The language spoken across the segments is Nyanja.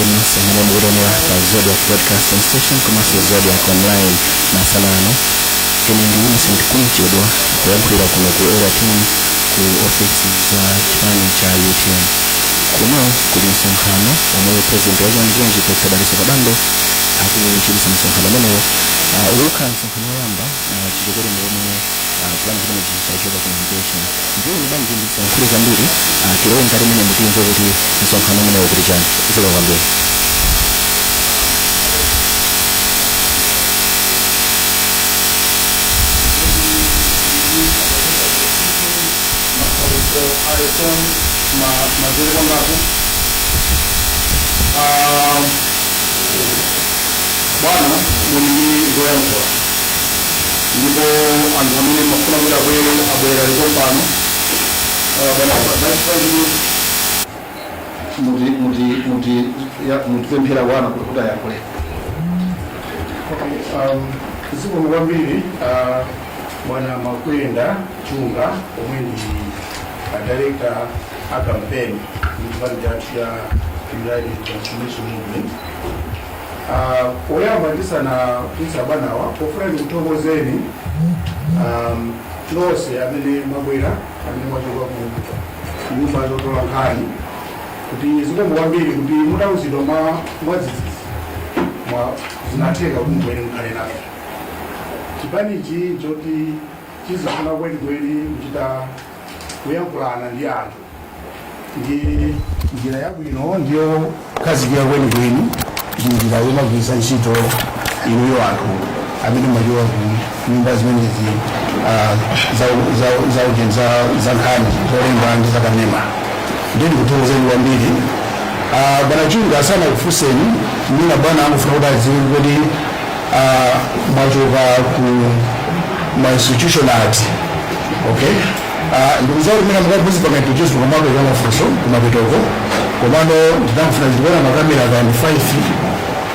Nonse amene mukutionera pa Zodiak Broadcasting Station komanso Zodiak Online masana ano. Ine ndi Innocent Kumchedwa, kuyankhulira kuno ku Area 10, ku ofesi za chipani cha UTM. Kuno kuli msonkhano omwe president wa chipani chimenechi, Dr Dalitso Kabambe, akuchititsa msonkhano umenewo. Ukukhala msonkhano woyamba chichokere ndi omwe chipani chimenechi chachoka convention. Ndiye ine bwanji ndisayankhule zambiri, tilowe mkati mene mutimve kuti msonkhano umenewo kuti chani. Zikomo kwambiri. Alison mazere kwangako. Bwana, muli ndi zoyankhula, ndipo anthu amene mafuna kuti abwere abwera, alipo pano. Bwana Vice President, muti muti muti mutipemphera bwana kuti ayankhule. Zikomo kwambiri, bwana Makwenda Chunga, omwe ndi a director a campaign mchipani chathu cha United Transformation Movement. Poyamba, ndisana bwanawa, pofuna ndikuthokozeni nonse amene mwabwera, amene mwachoka ku nyumba zotola nkhani, kuti zikomo kwambiri kuti mutauzidwa mwadzidzidzi mwa zinatheka kuti mubwere mukhale nafe. Chipanichi choti chizifuna kwenikweni kuchita kuyankhulana ndi anthu, ndi njira yabwino ndiyo khazikika kwenikweni, ndi njira yomagwiritsa ntchito inuyo anthu amene mwachoka ku nyumba zimenezi za nkhani zolemba ndi zakanema. Ndiye ndikuthokozeni kwambiri. Bwana Chunga, asanakufunseni, mwina bwana angofuna kuti adziwe kuti mwachoka ku ma institution ati? Okay, ndikudziwa kuti mwina mukaphunzitsa introduce mukamapeka mafunso kumapetoko, komano ndinamfuna ndikuona makamera kandi 5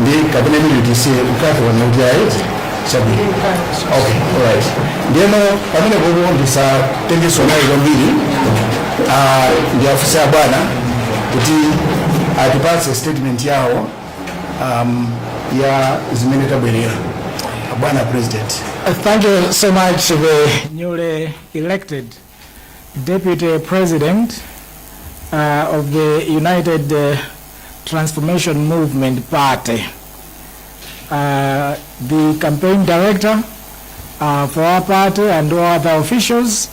ndi kapena imene tisiye mkati wana kuti ayi, chabwino. Okay, alright. Ndiyeno pamene popo ndisatengeso nayi kwambiri, ndiafunse abwana kuti atipatse statement yawo ya zimene tabwerera. Bwana President. Thank you so much, the newly elected Deputy President of the United Transformation Movement Party, the campaign director for our party and all other officials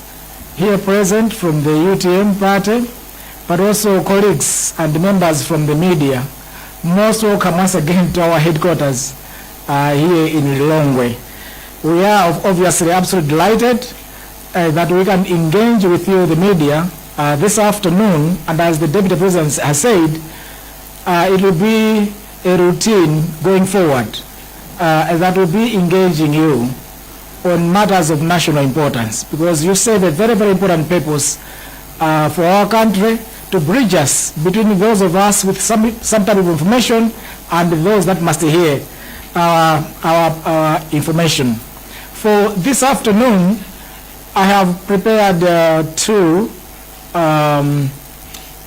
here present from the UTM party, but also colleagues and members from the media. Most welcome once again to our headquarters here in Lilongwe. We are obviously absolutely delighted that we can engage with you, the media, this afternoon. And as the Deputy President has said, it will be a routine going forward that will be engaging you on matters of national importance, because you serve a very, very important purpose for our country to bridge us between those of us with some type of information and those that must hear our information. For this afternoon, I have prepared two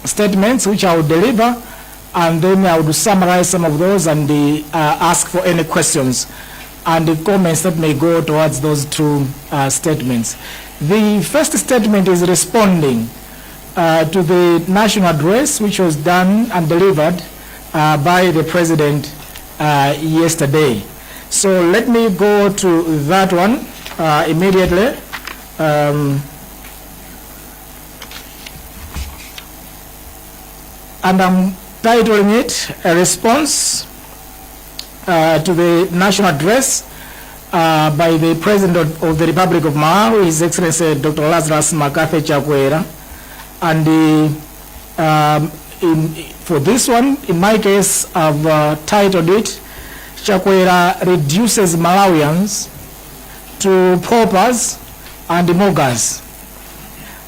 statements which I will deliver, and then I would summarize some of those and ask for any questions and the comments that may go towards those two statements. The first statement is responding to the national address which was done and delivered by the President yesterday. So let me go to that one immediately. And I'm titling it "A Response to the National Address by the President of the Republic of Malawi, His Excellency Dr. Lazarus McCarthy Chakwera." And for this one, in my case, I've titled it, "Chakwera Reduces Malawians to Paupers and Muggers.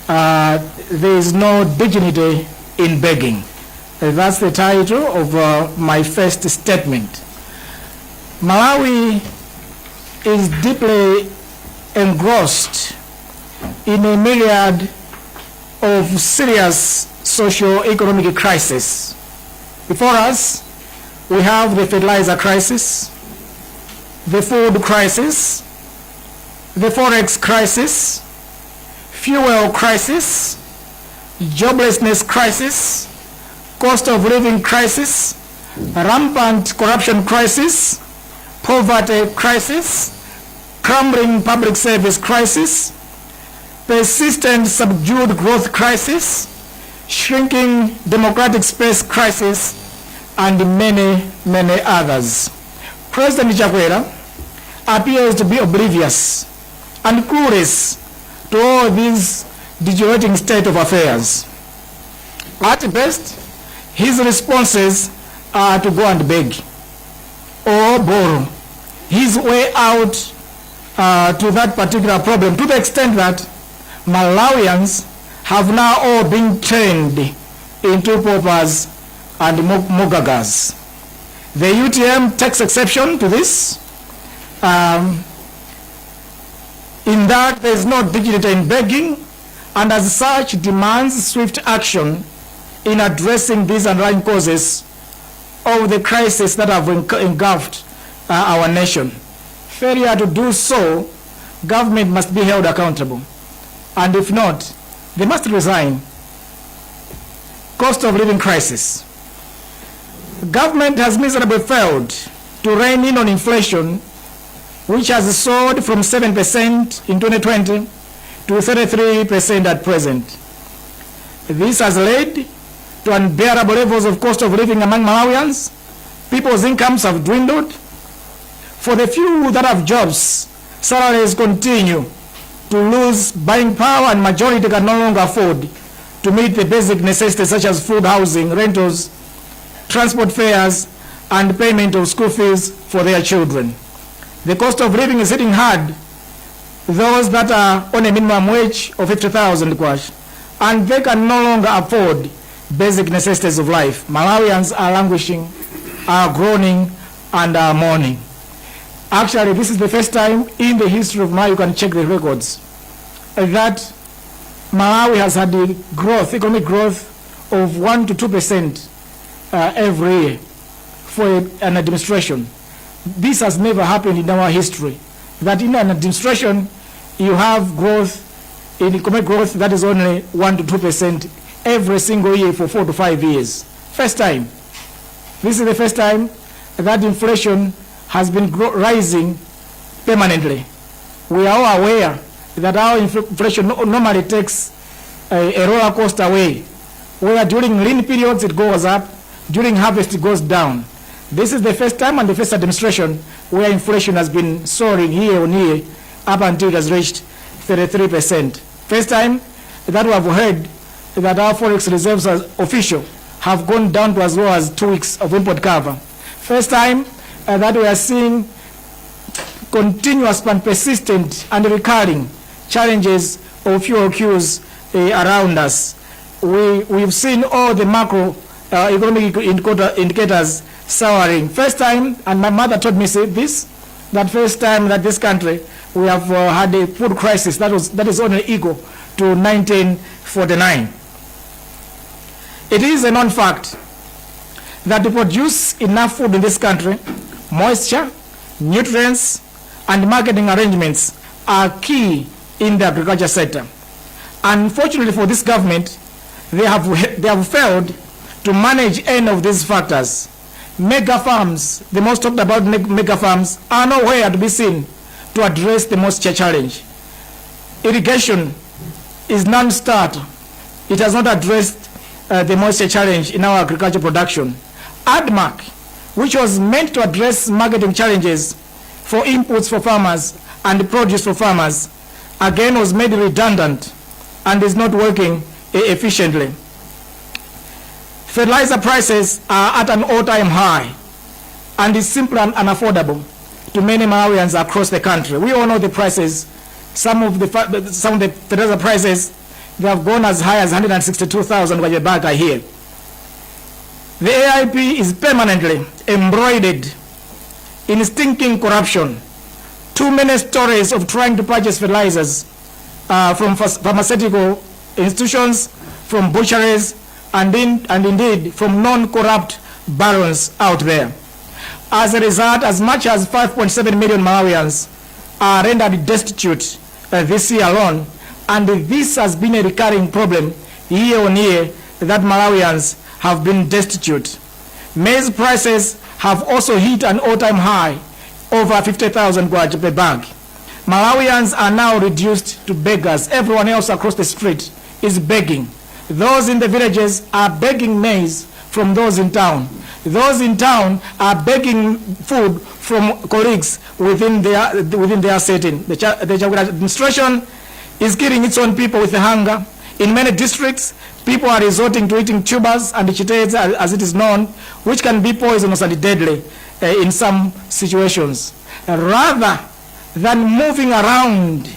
There is no dignity in begging." That's the title of my first statement. Malawi is deeply engrossed in a myriad of serious socio-economic crisis. Before us We have the fertilizer crisis, the food crisis, the forex crisis, fuel crisis, joblessness crisis, cost of living crisis, rampant corruption crisis, poverty crisis, crumbling public service crisis, persistent subdued growth crisis, shrinking democratic space crisis, and many, many others. President Chakwera appears to be oblivious and clueless to all these deteriorating state of affairs. At best, his responses are to go and beg or borrow his way out to that particular problem, to the extent that Malawians have now all been turned into paupers and mugagas. The UTM takes exception to this, in that there is no dignity in begging, and as such demands swift action in addressing these underlying causes of the crisis that have engulfed our nation. Failure to do so, government must be held accountable, and if not, they must resign. Cost of living crisis. Government has miserably failed to rein in on inflation, which has soared from 7% in 2020 to 33% at present. This has led to unbearable levels of cost of living among Malawians. People's incomes have dwindled. For the few that have jobs, salaries continue to lose buying power, and majority can no longer afford to meet the basic necessities such as food, housing, rentals, transport fares, and payment of school fees for their children. The cost of living is hitting hard those that are on a minimum wage of 50,000 kwacha, and they can no longer afford basic necessities of life. Malawians are languishing, are groaning, and are mourning. Actually, this is the first time in the history of Malawi, you can check the records, that Malawi has had the growth, economic growth of 1 to 2% every year for an administration. This has never happened in our history, that in an administration you have growth, in economic growth that is only 1 to 2% every single year for 4 to 5 years. First time. This is the first time that inflation has been rising permanently. We are all aware that our inflation normally takes a roller coaster way, where during lean periods it goes up, during harvest it goes down. This is the first time and the first administration where inflation has been soaring year on year up until it has reached 33%. First time that we have heard that our forex reserves as official have gone down to as low as 2 weeks of import cover. First time that we are seeing continuous and persistent and recurring challenges of fuel queues around us. We've seen all the macro economic indicators souring. First time, and my mother told me this, that first time that this country, we have had a food crisis that is only equal to 1949. It is a known fact that to produce enough food in this country, moisture, nutrients, and marketing arrangements are key in the agriculture sector. Unfortunately for this government, they have failed to manage any of these factors. Mega farms, the most talked about mega farms, are nowhere to be seen to address the moisture challenge. Irrigation is non-starter. It has not addressed the moisture challenge in our agriculture production. ADMARC, which was meant to address marketing challenges for inputs for farmers and produce for farmers, again was made redundant and is not working efficiently. Fertilizer prices are at an all-time high and is simply unaffordable to many Malawians across the country. We all know the prices. Some of the fertilizer prices, they have gone as high as 162,000 kwacha bag I hear. The AIP is permanently embroidered in stinking corruption. Too many stories of trying to purchase fertilizers from pharmaceutical institutions, from butcheries, and indeed from non-corrupt barons out there. As a result, as much as 5.7 million Malawians are rendered destitute this year alone, and this has been a recurring problem year on year that Malawians have been destitute. Maize prices have also hit an all-time high, over 50,000 kwacha per bag. Malawians are now reduced to beggars. Everyone else across the street is begging. Those in the villages are begging maize from those in town. Those in town are begging food from colleagues within their setting. The Chakwera administration is killing its own people with hunger. In many districts, people are resorting to eating tubers and chitedze, as it is known, which can be poisonous and deadly in some situations. Rather than moving around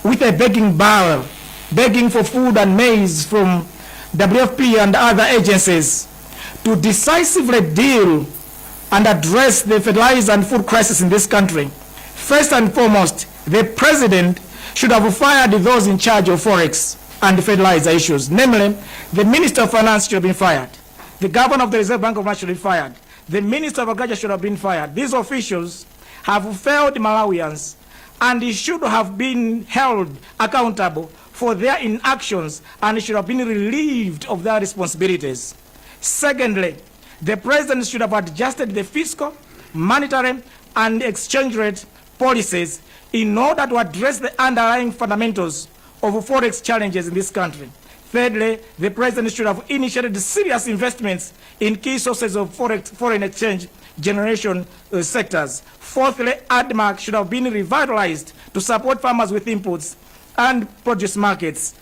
with a begging barrel, begging for food and maize from WFP and other agencies, to decisively deal and address the fertilizer and food crisis in this country, first and foremost, the president should have fired those in charge of forex and fertilizer issues. Namely, the Minister of Finance should have been fired. The Governor of the Reserve Bank of Malawi should have been fired. The Minister of Agriculture should have been fired. These officials have failed Malawians and should have been held accountable for their inactions and should have been relieved of their responsibilities. Secondly, the president should have adjusted the fiscal, monetary, and exchange rate policies in order to address the underlying fundamentals of forex challenges in this country. Thirdly, the president should have initiated serious investments in key sources of foreign exchange generation sectors. Fourthly, ADMARC should have been revitalized to support farmers with inputs and produce markets.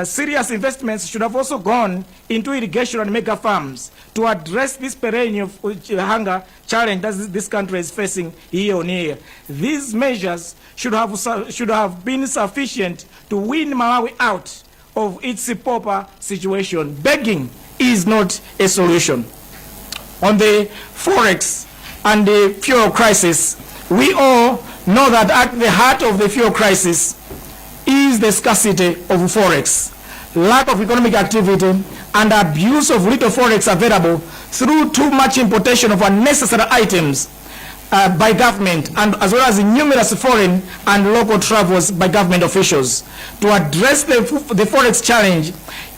Serious investments should have also gone into irrigation and mega farms to address this perennial hunger challenge that this country is facing year on year. These measures should have been sufficient to win Malawi out of its pauper situation. Begging is not a solution. On the forex and the fuel crisis, we all know that at the heart of the fuel crisis is the scarcity of forex, lack of economic activity, and abuse of little forex available through too much importation of unnecessary items by government, and as well as numerous foreign and local travels by government officials. To address the forex challenge,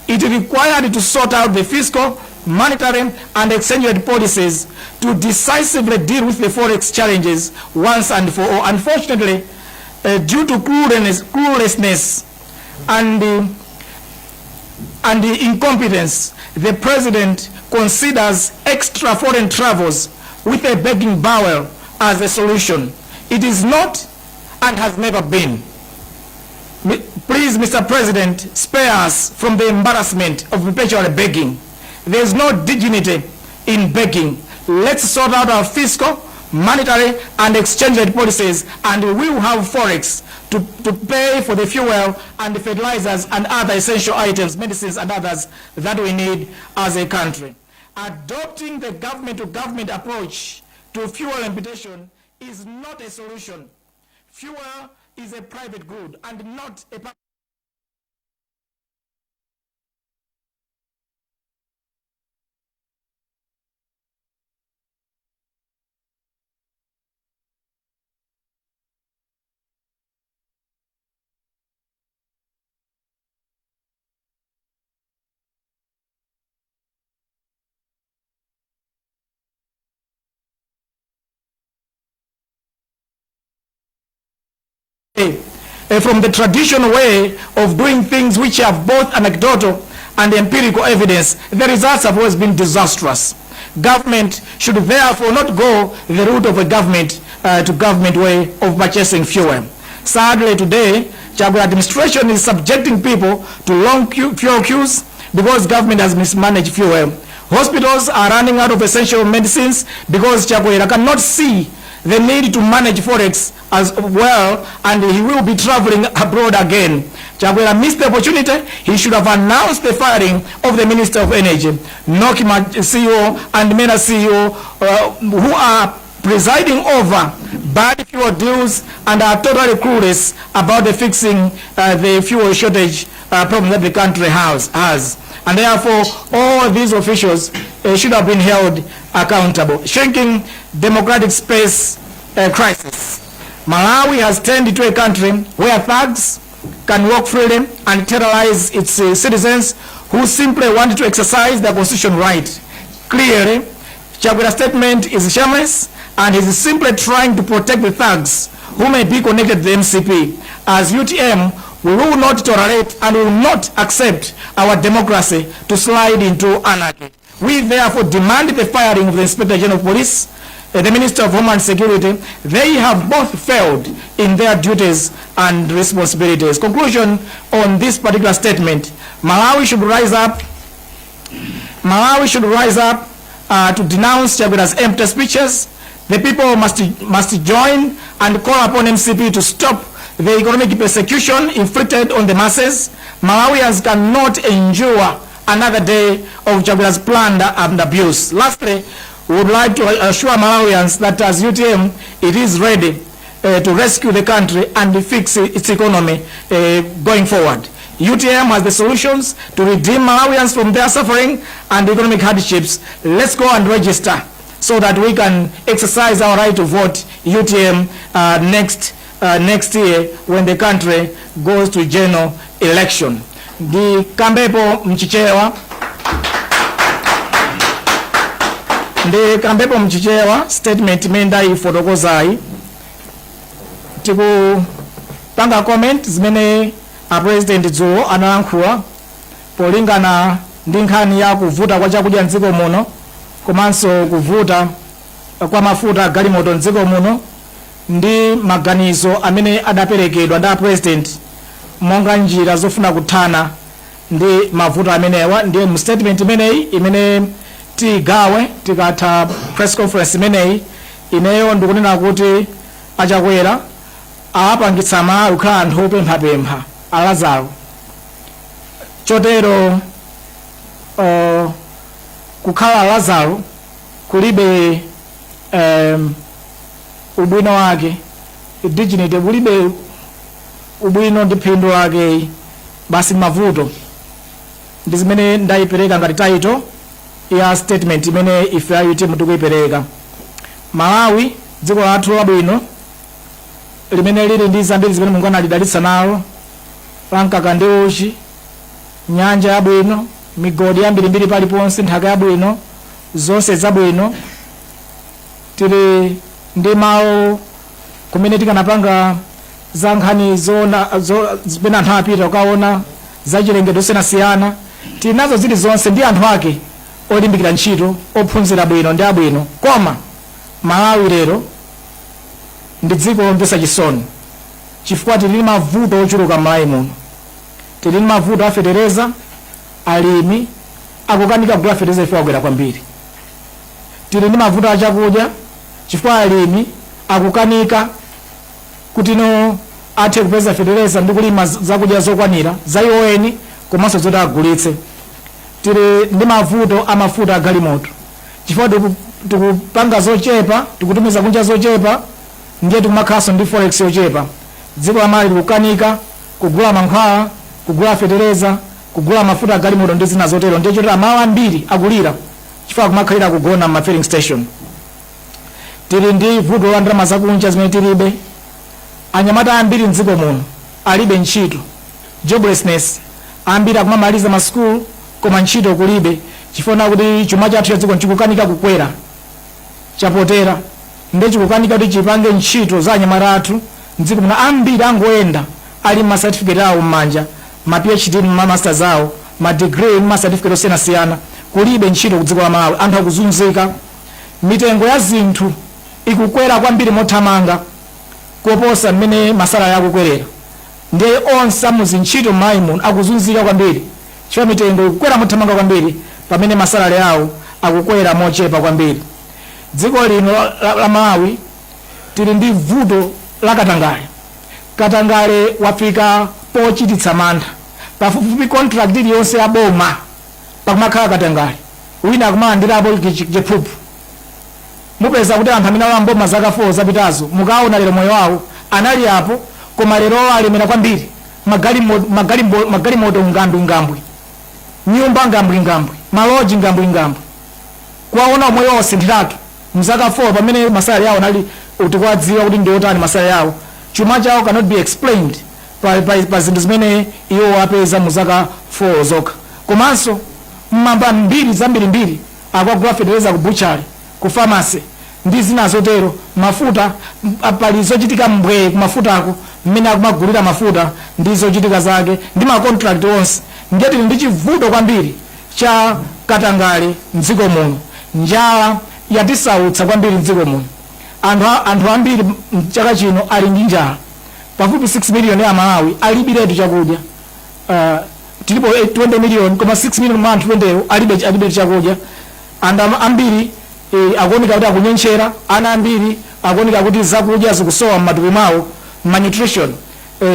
it required to sort out the fiscal, monetary, and exchange rate policies to decisively deal with the forex challenges once and for all. Unfortunately, due to cluelessness and the incompetence, the president considers extra foreign travels with a begging bowl as a solution. It is not and has never been. Please, Mr. President, spare us from the embarrassment of perpetual begging. There is no dignity in begging. Let's sort out our fiscal, monetary, and exchange rate policies, and we will have forex to pay for the fuel and the fertilizers and other essential items, medicines and others that we need as a country. Adopting the government-to-government approach to fuel importation is not a solution. Fuel is a private good and not a public. From the traditional way of doing things, which have both anecdotal and empirical evidence, the results have always been disastrous. Government should therefore not go the route of a government to government way of purchasing fuel. Sadly, today, Chakwera administration is subjecting people to long fuel queues because government has mismanaged fuel. Hospitals are running out of essential medicines because Chakwera cannot see the need to manage forex as well, and he will be traveling abroad again. Chakwera missed the opportunity. He should have announced the firing of the Minister of Energy, NOCMA CEO and MERA CEO, who are presiding over bad fuel deals and are totally clueless about the fixing the fuel shortage problem that the country has. And therefore, all these officials should have been held accountable. Shrinking democratic space crisis. Malawi has turned into a country where thugs can walk freely and terrorize its citizens who simply want to exercise their constitutional right. Clearly, Chakwera's statement is shameless and is simply trying to protect the thugs who may be connected to the MCP. As UTM, we will not tolerate and will not accept our democracy to slide into anarchy. We therefore demand the firing of the Inspector General of Police, the Minister of Homeland Security. They have both failed in their duties and responsibilities. Conclusion on this particular statement: Malawi should rise up. Malawi should rise up to denounce Chakwera's empty speeches. The people must join and call upon MCP to stop the economic persecution inflicted on the masses. Malawians cannot endure another day of Chakwera's plunder and abuse. Lastly, we would like to assure Malawians that as UTM, it is ready to rescue the country and fix its economy going forward. UTM has the solutions to redeem Malawians from their suffering and economic hardships. Let's go and register so that we can exercise our right to vote UTM next year when the country goes to general election. Ndikambepo mchichewa, ndikambepo mchichewa statement imene ndayifotokozayi. Tikupanga comment zimene a President dzulo analankhula polingana ndi nkhani ya kuvuta kwa chakudya mdziko muno komanso kuvuta kwa mafuta galimoto mdziko muno, ndi maganizo amene adaperekedwa ndi a President monga njira zofuna kuthana ndi mavuto amenewa. Ndiye mu statement imeneyi imene tigawe tikatha press conference imeneyi, ineyo ndikunena kuti aChakwera awapangitsa Malawi kukhala anthu opemphapempha, aLazaro. Chotero kukhala Lazaro kulibe ubwino wake, dignity kulibe ubwino ndi phindu lake, basi mavuto. Ndi zimene ndayipereka ngati title ya statement imene ife a UTM tikuyipereka. Malawi, dziko lathu labwino limene lili ndi zambiri zimene Mulungu analidalitsa nalo, la mkaka ndi uchi, nyanja yabwino, migodi yambirimbiri paliponse, nthaka yabwino, zonse zabwino. Tili ndi malo kumene tikanapanga za nkhani zona zimene anthu amapita kukaona zachilengedwe osiyanasiyana. Tili nazo zili zonse ndi anthu ake olimbikira ntchito, ophunzira bwino ndi abwino. Koma Malawi lero ndi dziko lomvetsa chisoni chifukwa tili ndi mavuto ochuluka m'Malawi muno. Tili ndi mavuto a fetereza, alimi akukanika kugula fetereza chifukwa akwera kwambiri. Tili ndi mavuto a chakudya chifukwa alimi akukanika kuti no athe kupeza fetereza ndi kulima zakudya zokwanira za iwo eni komanso zoti agulitse. Tili ndi mavuto a mafuta a galimoto chifukwa tikupanga zochepa, tikutumiza kunja zochepa, ndiye tikumakhalanso ndi forex yochepa. Dziko la Malawi likukanika kugula mankhwala, kugula fetereza, kugula mafuta a galimoto ndi zina zotero. Ndiye chotero malo ambiri akulira chifukwa akumakhalira kugona ma filling station. Tili ndi vuto la ndalama zakunja zimene tilibe. Anyamata ambiri mdziko muno alibe ntchito, joblessness. Ambiri akumamaliza masukulu koma ntchito kulibe chifukwa kuti chuma chathu cha dziko chikukanika kukwera, chapotera, ndiye chikukanika kuti chipange ntchito za anyamata athu mdziko muno. Ambiri angoyenda ali ma certificate awo m'manja, ma PhD, ma masters awo, ma degree, ma certificate osiyanasiyana, kulibe ntchito ku dziko la Malawi. Anthu akuzunzika. Mitengo ya zinthu ikukwera kwambiri mothamanga koposa mmene ma salary akukwerera. Ndiye onse amuzintchito m'Malawi muno akuzunzika kwambiri chifukwa mitengo ikukwera mothamanga kwambiri pamene ma salary awo akukwera mochepa kwambiri. Dziko lino la Malawi tili ndi vuto la katangale. Katangale wafika pochititsa mantha. Pafupifupi contract iliyonse ya boma pakumakhala katangale, wina akumalandirapo chiphuphu. Mupeza kuti anthu amene alowa mboma zaka 4 zapitazo, mukaona lero moyo wawo, anali apo koma lero alemera kwambiri, magalimoto ngambwingambwi. Nyumba ngambwingambwi, maloji ngambwingambwi. Kuwaona omwe osinthiratu mzaka 4 pamene ma salary yawo nali utikuwadziwa kuti ndi otani ma salary yawo. Chuma chawo cannot be explained pa zinthu zimene iwo apeza mu zaka 4 zokha. Komanso mmamba mbiri zambirimbiri, akagula fetereza ku butchery, ku pharmacy ndi zina zotero. Mafuta, pali zochitika mbwee kumafutako, mmene akumagulira mafuta ndi zochitika zake ndi ma contract onse. Ndiye tili ndi chivuto kwambiri cha katangale mdziko muno. Njala yatisautsa kwambiri mdziko muno. Anthu ambiri mchaka chino ali ndi njala, pafupi 6 million ya Malawi alibiretu chakudya. Tilipo 20 million, koma 6 million mwa anthu 20 alibe chakudya. Anthu ambiri akuoneka kuti akunyentchera. Ana ambiri akuoneka kuti zakudya zikusowa m'matupi mwawo, malnutrition.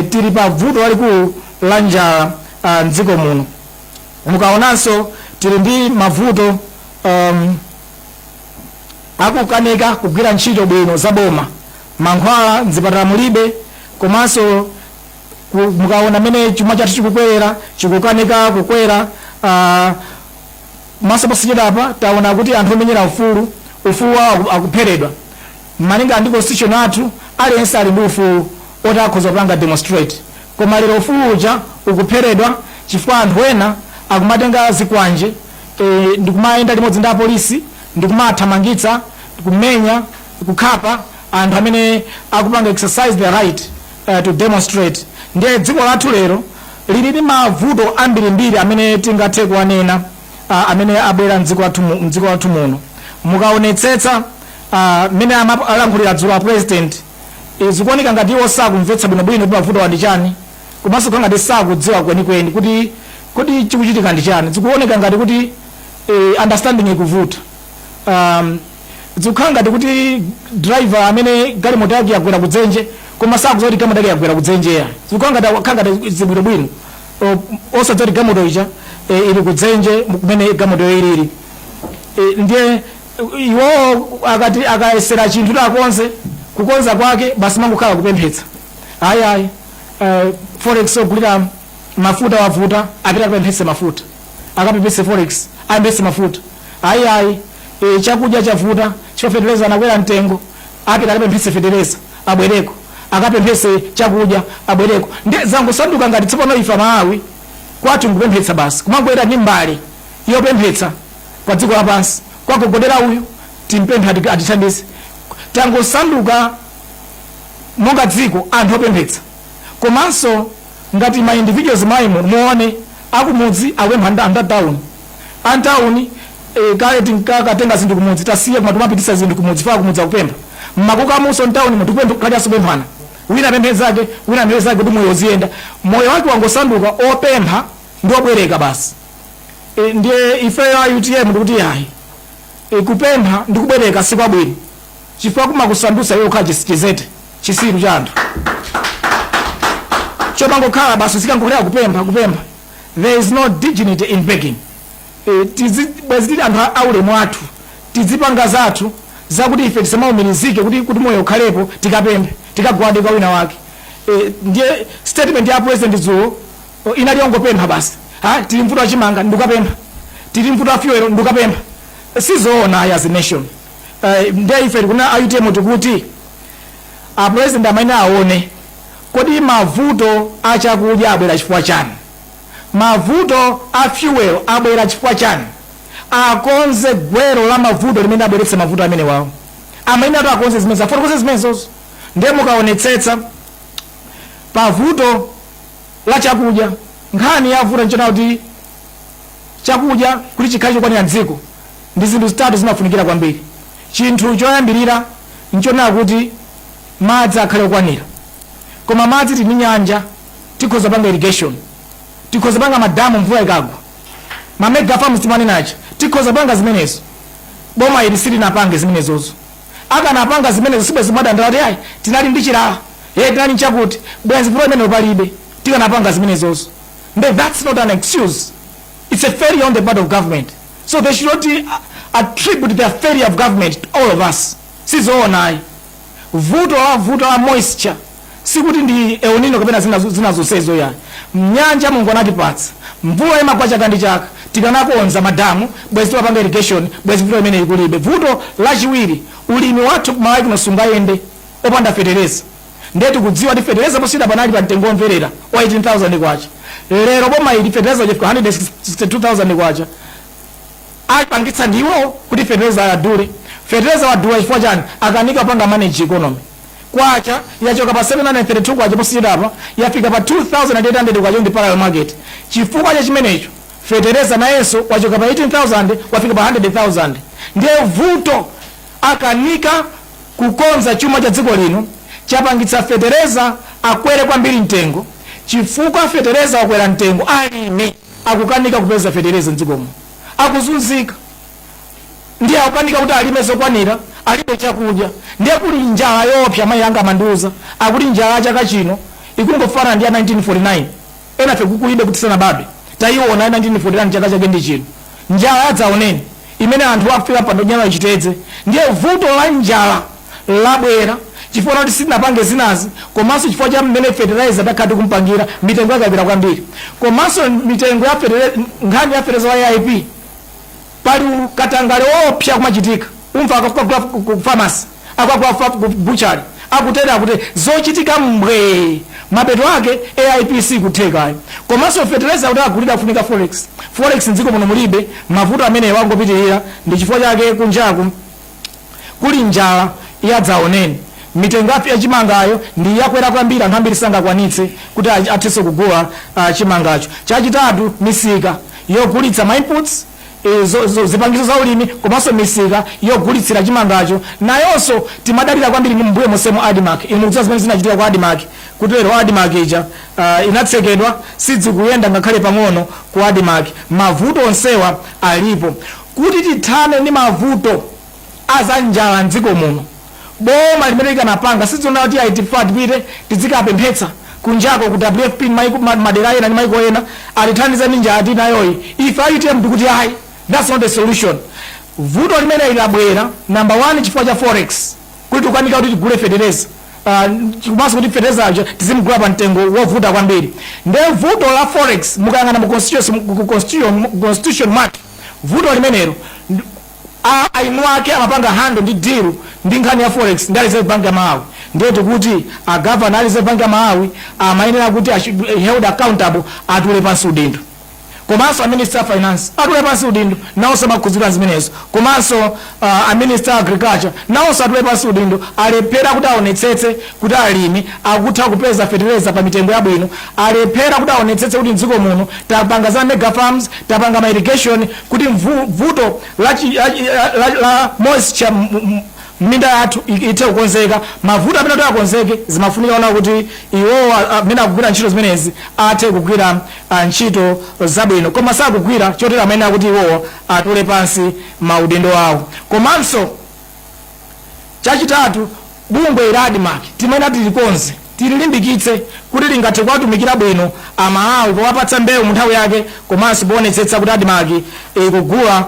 Tili pa vuto lalikulu la njala mdziko muno. Mukaonanso tili ndi mavuto akukanika kugwira ntchito bwino za boma. Mankhwala mzipatala mulibe. Komanso mukaona mmene chuma chathu chikukwerera, chikukanika kukwera. Maso posachedwapa taona kuti anthu omenyera ufulu wawo akupheredwa. Malinga ndi constitution athu, aliyense ali ndi ufulu oti akhoza kupanga demonstrate, koma lero ufulu uja ukupheredwa chifukwa anthu ena akumatenga zikwanje ndikumayenda limodzi ndi apolisi ndikumathamangitsa, kumenya, kukhapa anthu amene akupanga exercise their right to demonstrate. Ndiye dziko lathu lero lili ndi mavuto ambirimbiri amene tingathe kuwanena, amene abwera mdziko lathu muno. Mukaonetsetsa mmene alankhulira dzulo a president, zikuoneka ngati iwo sakumvetsa bwinobwino kuti mavuto ndi chani, komanso kukhala ngati sakudziwa kwenikweni kuti kodi chikuchitika ndi chani. Zikuoneka ngati kuti understanding ikuvuta. Zikukhala ngati kuti driver amene galimoto yake yagwera kudzenje koma sakudziwa kuti galimoto yake yagwera kudzenje ya. Zikukhala ngati akhala ngati zibwinobwino, osadziwa kuti galimoto ija ili kudzenje kumene galimoto ilili. Ndiye iwowo akati akayesera chinthu kuti akonze, kukonza kwake basi mangokhala kupemphetsa. Ayi, ayi, forex ogulira mafuta wavuta, apita akapemphetse mafuta, akapemphetse forex, apemphetse mafuta. Ayi, ayi, chakudya chavuta chifukwa fetereza anakwera mtengo, apita akapemphetse fetereza, abwereko akapemphetse chakudya, abwereko. Ndi zangosanduka ngati tsopano ife Amalawi kwathu nkupemphetsa basi, kumangwera ndi mbale yopemphetsa pa dziko lapansi, kwagogodera uyu timpemphe atithandize. Tangosanduka monga dziko anthu opemphetsa. Komanso ngati ma individuals mayi muone akumudzi akupempha anthu atawuni, antawuni. Kale tinkakatenga zinthu kumudzi, tasiya, koma timapitisa zinthu kumudzi faka kumudzi akupempha mmakukamuso mtawuni munthu kupempha kaliaso pemphana, wina apemphe zake, wina apemphe zake, kuti moyo uziyenda. Moyo wake wangosanduka opempha ndi obwereka basi. Ndiye ifeyo a UTM ndikuti ayi, kupempha ndi kubwereka sikwabwino chifukwa kumakusandutsa iwe kukhala chizete, chisiru cha anthu chomangokhala basi, zikangokhalira kupempha, kupempha. There is no dignity in begging. Bwezi tili anthu aulemu athu, tizipanga zathu zakuti ife tisamaumirizike kuti moyo ukhalepo tikapemphe, tikagwade kwa wina wake. Ndiye statement ya president dzulo inali yongopempha basi. Ha, tili mvuto wachimanga, ndikapempha. Tili mvuto wa fuel, ndikapempha. Sizoona ayi as a nation. Ndiye ife tikuna a UTM tikuti a president amene aone kodi mavuto achakudya abwera chifukwa chani, mavuto a fuel abwera chifukwa chani, akonze gwero la mavuto limene abweretse mavuto amene wawo. Amene atu akonze zimene, afotokoze zimenezozo. Ndiye mukaonetsetsa pavuto la chakudya, nkhani yavuta nchona kuti chakudya kuti chikhale chokwanira mdziko ndi zinthu zitatu zimafunikira kwambiri. Chinthu choyambirira nchonena kuti madzi akhale okwanira. Koma madzi tili ndi nyanja, tikhoza panga irrigation, tikhoza panga madamu mvula ikagwa, ma mega farms timanenachi, tikhoza panga zimenezo. Boma ili silinapange zimenezozo. Akanapanga zimenezo sibwezi madandaula kuti ayi, tinali ndi chilala, ye tinali nchakuti, bwenzi vuto imeneyo palibe tikanapanga zimenezozo. Nde that's not an excuse, it's a failure on the part of government, so they should not attribute their failure of government to all of us. Sizoona ayi. Vuto la moisture sikuti ndi El Nino kapena zina zonsezo yayi. Mnyanja Mulungu anatipatsa, mvula imagwa chaka ndi chaka. Tikanakonza madamu, bwezi timapanga irrigation, bwezi vuto imene ikulibe. Vuto lachiwiri, ulimi wathu kumalawi kuno sungayende opanda fetereza. Ndiye tikudziwa kuti fetereza posita panali pa mtengo womverera wa 18,000 kwacha. Lero boma ili fetereza chifika 162,000 kwacha. Apangitsa ndiwo kuti fetereza adule. Fetereza wadula chifukwa chani? Akanika panga manage economy. Kwacha yachoka pa 732 kwacha posachedwapa, yafika pa 2800 kwacha ndi parallel market. Chifukwa cha chimenecho, fetereza nayenso wachoka pa 18,000, wafika pa 100,000. Ndiye vuto, akanika kukonza chuma cha dziko lino, chapangitsa fetereza akwere kwambiri mtengo. Chifukwa fetereza wakwera mtengo, alimi akukanika kupeza fetereza mdzikomo, akuzunzika, ndiye akukanika kuti alime zokwanira, alibe chakudya. Ndiye kuli njala yoopsa. Mayi anga amandiuza, akuti njala ya chaka chino ikungofanana ndi ya 1949. Enafe kukulibe kuti sanabadwe, tayiona ya 1949. Chaka chake ndi chino, njala yadzaoneni imene anthu akufika pano nyama chitedze. Ndiye vuto la njala labwera chifukwa kuti sitinapange zinazi, komanso chifukwa cha mmene fertilizer takhala tikumpangira, mitengo yakapita kwambiri. Komanso mitengo ya fertilizer, nkhani ya fertilizer wa AIP, pali katangale woopsa kumachitika. Umva akakugula ku pharmacy, akakugula ku butchery, akutere akutere, zochitika mbwe. Mapeto ake AIP sikuthekayo. Komanso fertilizer kuti agulira afunika forex. Forex mdziko muno mulibe. Mavuto amene wangopitirira, ndi chifukwa chake kunjaku kuli njala yadzaoneni. Mitengo ya chimangayo ndi yakwera kwambiri, anthu ambiri sangakwanitse kuti athenso kugula chimangacho. Chachitatu, misika yogulitsa ma inputs, zipangizo za ulimi, komanso misika yogulitsira chimangacho nayonso timadalira kwambiri mbuye mosemo ADMARC. Inu mukudziwa zimene zinachitika kwa ADMARC, kuti lero ADMARC ija inatsekedwa, sidzikuyenda ngakhale pang'ono ku ADMARC. Mavuto onsewa alipo. Kuti tithane ndi mavuto azanjala mdziko muno, boma limene likanapanga sidziona kuti aitifa tipite tizikapemphetsa kunjako ku WFP, madera ena ndi maiko ena, atithandize ndi njala tinayoyi, ife a UTM tikuti ayi, that's not the solution. Vuto limene labwera, number one, chifukwa cha forex, kuti tikukanika kuti tigule fetereza, komanso kuti fetereza aja tizimugula pa mtengo wovuta kwambiri. Nde vuto la forex, mukayang'ana mu constitution mwake, vuto limenelo ainu ake amapanga handle ndi deal ndi nkhani ya forex ndi Reserve Bank ya Malawi. Ndiye tikuti agavana a Reserve Bank ya Malawi amayenera kuti held accountable, atule pansi udindo. Komanso a Minister of Finance atule pansi udindo, nawonso amakhuzidwa zimenezo. Komanso a Minister of Agriculture nawonso atule pansi udindo. Alephera kuti aonetsetse kuti alimi akutha kupeza fertilizer pa mitengo yabwino. Alephera kuti aonetsetse kuti mdziko muno tapanga za mega farms, tapanga ma irrigation, kuti vuto la moisture minda yathu ithe kukonzeka. Mavuto amene ati akonzeke, zimafunika ona kuti iwowo amene akugwira ntchito zimenezi athe kugwira ntchito zabwino, koma sakugwira. Chotero amene akuti iwowo atule pansi maudindo awo. Komanso chachitatu, bungwe ila ADMARC timene tilikonze, tililimbikitse kuti lingathe kuwatumikira bwino Amalawi powapatsa mbewu mu nthawi yake, komanso poonetsetsa kuti ADMARC ikugula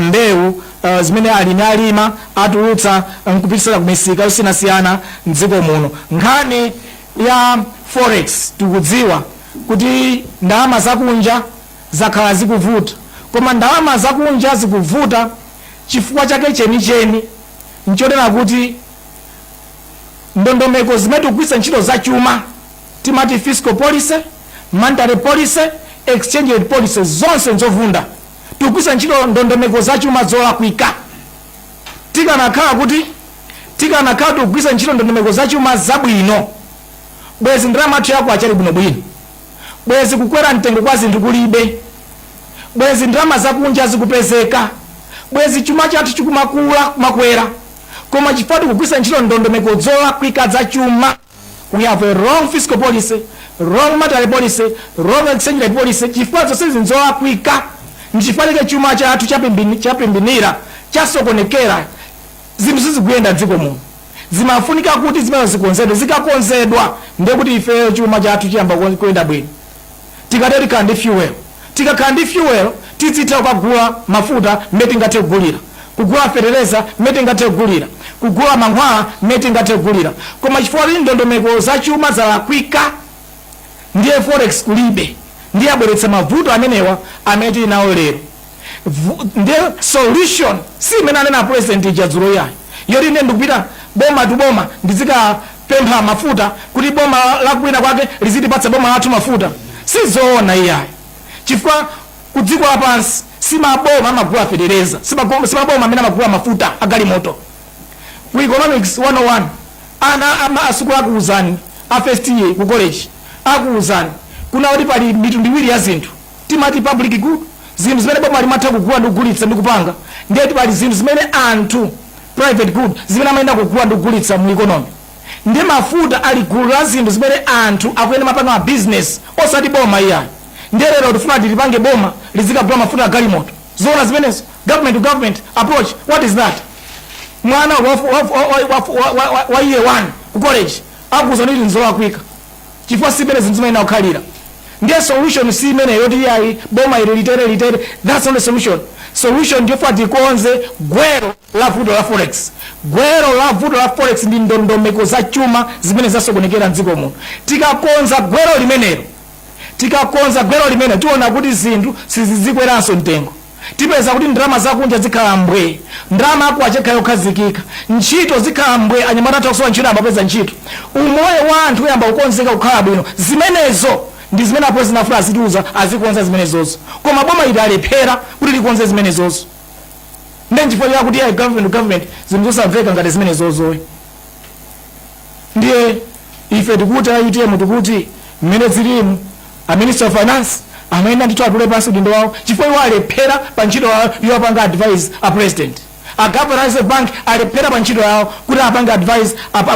mbewu zimene alimi alima, atulutsa nkupititsira ku misika yosiyanasiyana mdziko muno. Nkhani ya forex, tikudziwa kuti ndalama zakunja zakhala zikuvuta, koma ndalama zakunja zikuvuta chifukwa chake chenicheni nchonena kuti ndondomeko zimene tikugwiritsa ntchito zachuma, timati fiscal policy, monetary policy, exchange rate policy, zonse nzovunda. Tikugwiritsa ntchito ndondomeko zachuma zolakwika. Tikanakhala tikugwiritsa ntchito ndondomeko zachuma zabwino, bwezi ndalama yathu yakwacha ili bwinobwino, bwezi kukwera mtengo kwa zinthu kulibe, bwezi ndalama zakunja zikupezeka, bwezi chuma chathu chikumakula, kumakwera. Koma chifukwa tikugwiritsa ntchito ndondomeko zolakwika zachuma, we have a wrong fiscal policy, wrong monetary policy, wrong exchange rate policy, chifukwa zonse zolakwika, nchifukwa chake chuma chathu chapimbinira, chasokonekera, zinthu sizikuyenda dziko muno. Zimafunika kuti zimene zikonzedwe. Zikakonzedwa, ndiye kuti ifeyo chuma chathu chiyamba kuyenda bwino. Tikatero tikhala ndi fuel. Tikakhala ndi fuel, tizitha kukagula mafuta mmene tingathe kugulira, kugula fetereza mmene tingathe kugulira, kugula mankhwala mmene tingathe kugulira. Koma chifukwa kuti ndondomeko zachuma zalakwika, ndiye forex kulibe, ndiye abweretsa mavuto amenewa amene tili nawo lero. Ndiye solution si imene anena President ija dzulo yayi, yoti ine ndikupita boma to boma, ndizikapempha mafuta kuti boma lakwina kwake lizitipatsa boma lathu mafuta. Sizoona iyayi, chifukwa ku dziko lapansi simaboma amagula fetereza, simaboma amene amagula mafuta agalimoto. Ku Economics 101, ana ama asukulu akuuzani, a first year ku college akuuzani kuna kuti pali mitundu iwiri ya zinthu. Timati public good, zinthu zimene boma limatha kugula ndi kugulitsa ndi kupanga. Ndiye pali zinthu zimene anthu, private good, zimene amayenda kugula ndi kugulitsa mu economy. Ndi mafuta ali gulu la zinthu zimene anthu akuyenda mapanga ma business, osati boma iyayi. Ndiye lero tifuna tilipange boma lizikagula mafuta agalimoto? Zoona zimenezo? Government to government approach, what is that? Mwana wa year 1 ku college akuuza kuti nzolakwika, chifukwa simene zinthu zimene akukhalira. Ndiye solution si imene yoti yayi, boma ili litere litere. That's not the solution. Solution ndiyofunika tikonze gwero la vuto la forex. Gwero la vuto la forex ndi ndondomeko za chuma zimene zasokonekera mdziko muno. Tikakonza gwero limenelo, tikakonza gwero limene, tiona kuti zinthu sizizikweranso mtengo. Tipeza kuti ndalama zakunja zikhala mbwe, ndalama akwacha ikhala yokhazikika, ntchito zikhala mbwe, anyamata atha kusowa ntchito amapeza ntchito, umoyo wa anthu uyamba kukonzeka kukhala bwino. Zimenezo ndi zimene a President afuna azitiuza, azikonza zimenezozo. Koma boma ili alephera kuti likonze zimenezozo. Ndi nchifukwa chakuti ya government to government, zinthu zosamveka ngati zimenezozoyi. Ndiye ife tikuti a UTM tikuti mmene zilimu, a Minister of Finance amene ndithu atule pansi udindo wawo, chifukwa iwo alephera pa ntchito yawo yopanga advise a President. A Governor Reserve Bank alephera pa ntchito yawo kuti apange advise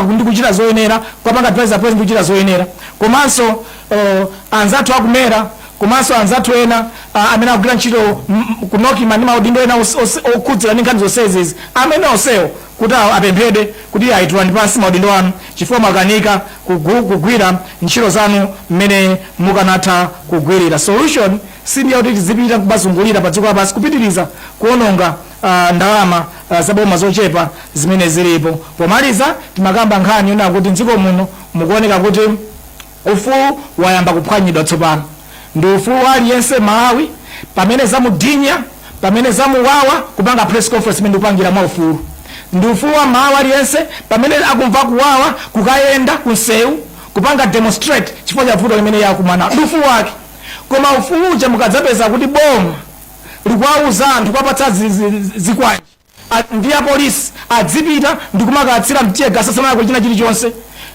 ndi kuchita zoyenera, kupanga advise a President kuchita zoyenera. Komanso anzathu akumera, komanso anzathu ena amene akugwira ntchito ku NOCMA ndi maudindo ena okhudzira ndi nkhani zonsezi, amene onsewo kuti apemphedwe kuti ayitulani pansi maudindo anu, chifukwa mwakanika kugwira ntchito zanu mmene mukanatha kugwirira. Solution sindiya kuti tizipita kubazungulira pa dziko lapansi, kupitiriza kuononga ndalama zaboma zochepa zimene zilipo. Pomaliza, timakamba nkhani yona kuti mdziko muno mukuoneka kuti ufulu wayamba kuphwanyidwa tsopano. Ndi ufulu wa aliyense Malawi, pamene zamudinya, pamene zamuwawa, kupanga press conference imene ndikupangira mwa ufulu. Ndi ufulu wa Malawi aliyense, pamene akumva kuwawa, kukayenda kunsewu kupanga demonstrate chifukwa cha vuto limene yakumana. Ndi ufulu wake. Koma ufulu uja mukadzapeza kuti boma likuwauza anthu, kuwapatsa zikwanje ndi apolisi, adzipita ndikumakatsira tear gas asanalakwe china chilichonse,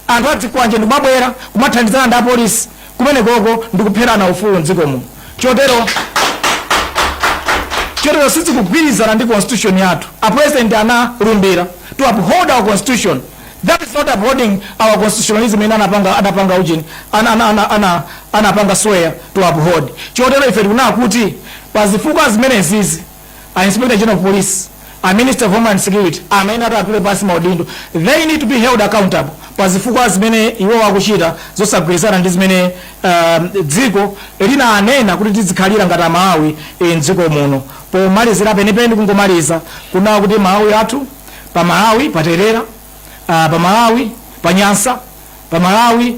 anthu adzikwanje ndikumabwera kumathandizana ndi apolisi, kumene koko ndikupherana ufulu mdziko muno. Chotero sizikugwirizana ndi constitution yathu. A President analumbira to uphold our constitution. That is not upholding our constitutionalism imene anapanga ujini, anapanga swear to uphold. Chotero ife tikunena kuti pazifukwa zimenezizi, a Inspector General of Police, a Minister of Homeland Security amene atule pansi maudindo. They need to be held accountable pazifukwa zimene iwo akuchita zosagwirizana ndi zimene dziko linanena kuti tizikhalira ngati Amalawi mdziko muno. Pomalizira penipeni, kungomaliza kunawa kuti Malawi athu, pa Malawi paterera, pa Malawi panyansa, pa Malawi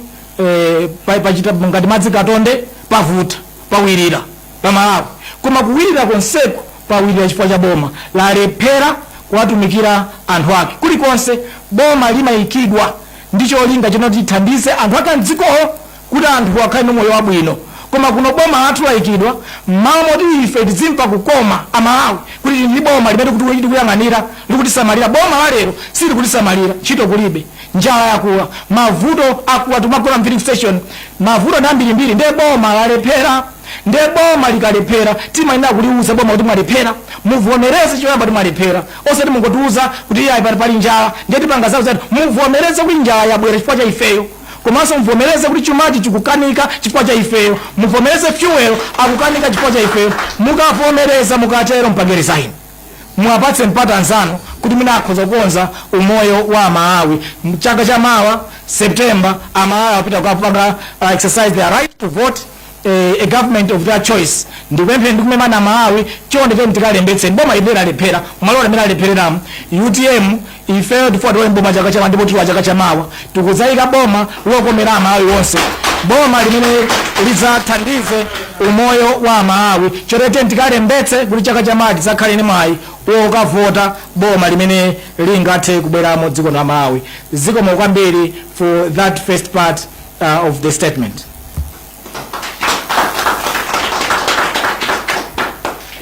pachita ngati madzi katonde, pavuta, pawirira pa Malawi. Koma kuwirira konseko pawirira chifukwa cha boma lalephera kuwatumikira anthu ake. Kulikonse boma limayikidwa ndi cholinga chinoti lithandize anthu ake mdzikowo, kuti anthu akhale ndi moyo wabwino. Koma kuno boma lathu layikidwa, mmalo moti ife tizimva kukoma Amalawi kuti tili ndi boma limene kuti likuyang'anira, likutisamalira, boma la lero silikutisamalira. Ntchito kulibe, njala yakula, mavuto akula, timagona mu filling station, mavuto ndi ambirimbiri. Ndiye boma lalephera. Ndiye boma likalephera, timayenera kuliuza boma kuti mwalephera, muvomereze choyamba kuti mwalephera, osati mungotiuza kuti iyayi, pali njala, ndiye tipanga zawo zati. Muvomereze kuti njala yabwera chifukwa cha ifeyo, komanso muvomereze kuti chumachi chikukanika chifukwa cha ifeyo, muvomereze fuel akukanika chifukwa cha ifeyo. Mukavomereza, mukatero mpange resign, muwapatse mpata anzanu kuti mwina akhoza kukonza umoyo wa Amalawi. Chaka cha mawa September, Amalawi apita kukapanga exercise their right to vote. a government of their choice. Ndikupemphe, ndikumema Amalawi, chonde tiyeni tikalembetse. Boma limene lalephera, malo limene alephereramu UTM, ifeyo tifuna tione boma chaka chamawa, ndipo tiwa chaka chamawa tikudzayika boma lokomera Amalawi onse, boma limene lidzathandize umoyo wa Amalawi. Chotero tiyeni tikalembetse kuti chaka chamawa tidzakhale ndi mwayi wokavota boma limene lingathe kubweramo dziko la Malawi. Zikomo kwambiri for that first part of the statement.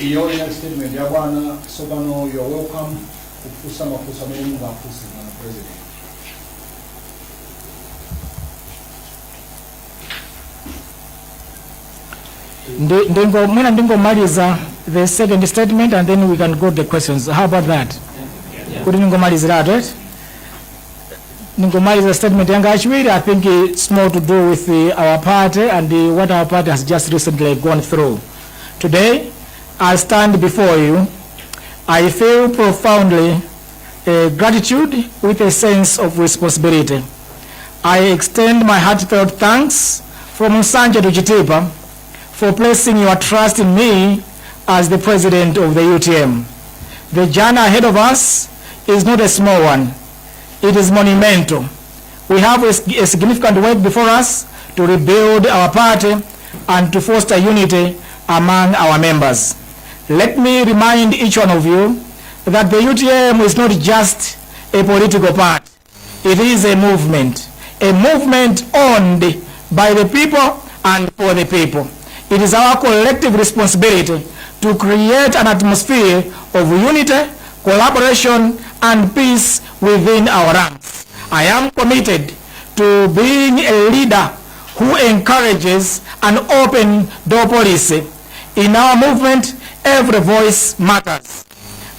Iyo inali statement ya bwana. Tsopano you are welcome kufunsa mafunso amene mungafunse bwana President. Mwina ndingomaliza the second statement and then we can go to the questions. How about that? Kuti ningomaliziratu, right? Ningomaliza statement yanga yachiwiri. I think it's more to do with our party and what our party has just recently gone through. Today I stand before you, I feel profoundly gratitude with a sense of responsibility. I extend my heartfelt thanks from Nsanje to Chitipa for placing your trust in me as the president of the UTM. The journey ahead of us is not a small one. It is monumental. We have a significant work before us to rebuild our party and to foster unity among our members. Let me remind each one of you that the UTM is not just a political party. It is a movement owned by the people and for the people. It is our collective responsibility to create an atmosphere of unity, collaboration, and peace within our ranks. I am committed to being a leader who encourages an open door policy. In our movement, every voice matters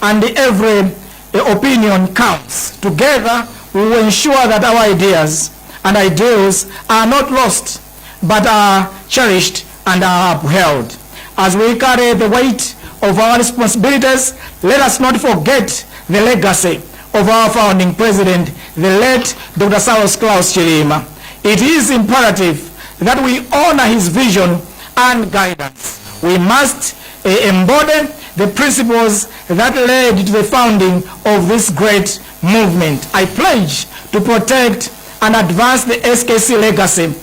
and every opinion counts. Together, we will ensure that our ideas and ideals are not lost, but are cherished and are upheld. As we carry the weight of our responsibilities, let us not forget the legacy of our founding president, the late Dr. Saulos Klaus Chilima. It is imperative that we honor his vision and guidance. We must embody the principles that led to the founding of this great movement. I pledge to protect and advance the SKC legacy,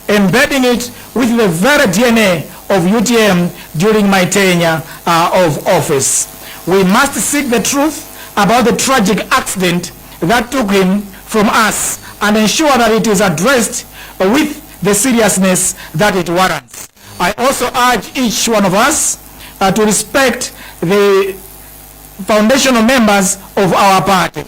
embedding it with the very DNA of UTM during my tenure of office. We must seek the truth about the tragic accident that took him from us and ensure that it is addressed with the seriousness that it warrants. I also urge each one of us to respect the foundational members of our party.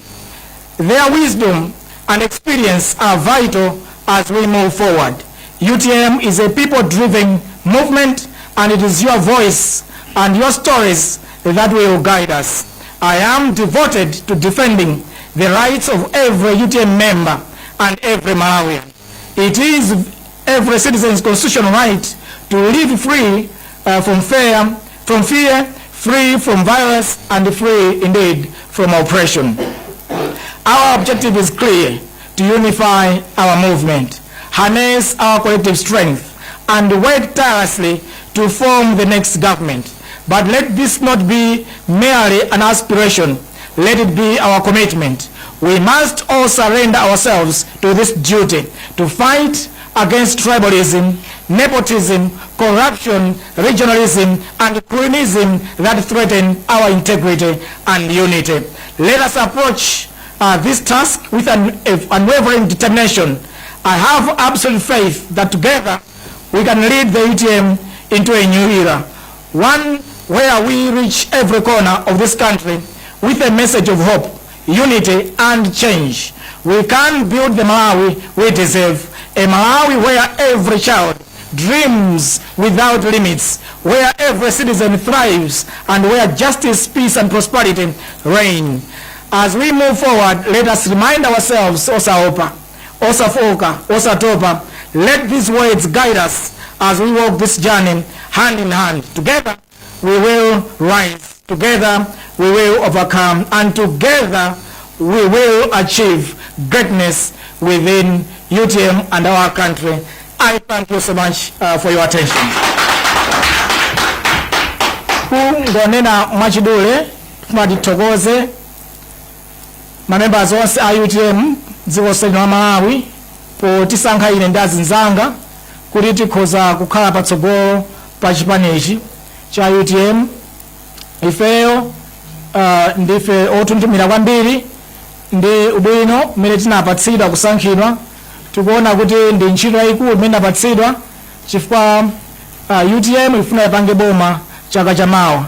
Their wisdom and experience are vital as we move forward. UTM is a people-driven movement, and it is your voice and your stories that will guide us. I am devoted to defending the rights of every UTM member and every Malawian. It is every citizen's constitutional right to live free from fear, free from violence, and free indeed from oppression. Our objective is clear: to unify our movement, harness our collective strength, and work tirelessly to form the next government. But let this not be merely an aspiration, let it be our commitment. We must all surrender ourselves to this duty to fight against tribalism, nepotism, corruption, regionalism, and cronyism that threaten our integrity and unity. Let us approach this task with an unwavering determination. I have absolute faith that together we can lead the UTM into a new era, one where we reach every corner of this country with a message of hope, unity, and change. We can build the Malawi we deserve, a Malawi where every child dreams without limits, where every citizen thrives, and where justice, peace, and prosperity reign. As we move forward, let us remind ourselves, Osaopa, Osafooka, Osatopa. Let these words guide us as we walk this journey hand in hand. Together, we will rise. Together, we will overcome. And together, we will achieve greatness within UTM and our country. I thank you so much for your attention. Kungonena mwachidule, tithokoze mamembers onse a UTM dziko lonse lino la Malawi potisankha ine ndi azinzanga kuti tikhoza kukhala patsogolo pa chipanichi cha UTM. Ifeyo ndife otuntumira kwambiri ndi ubwino mmene tinapatsidwa kusankhidwa. Tikuona kuti ndi ntchito yayikulu imene inapatsidwa, chifukwa UTM ifuna ipange boma chaka chamawa.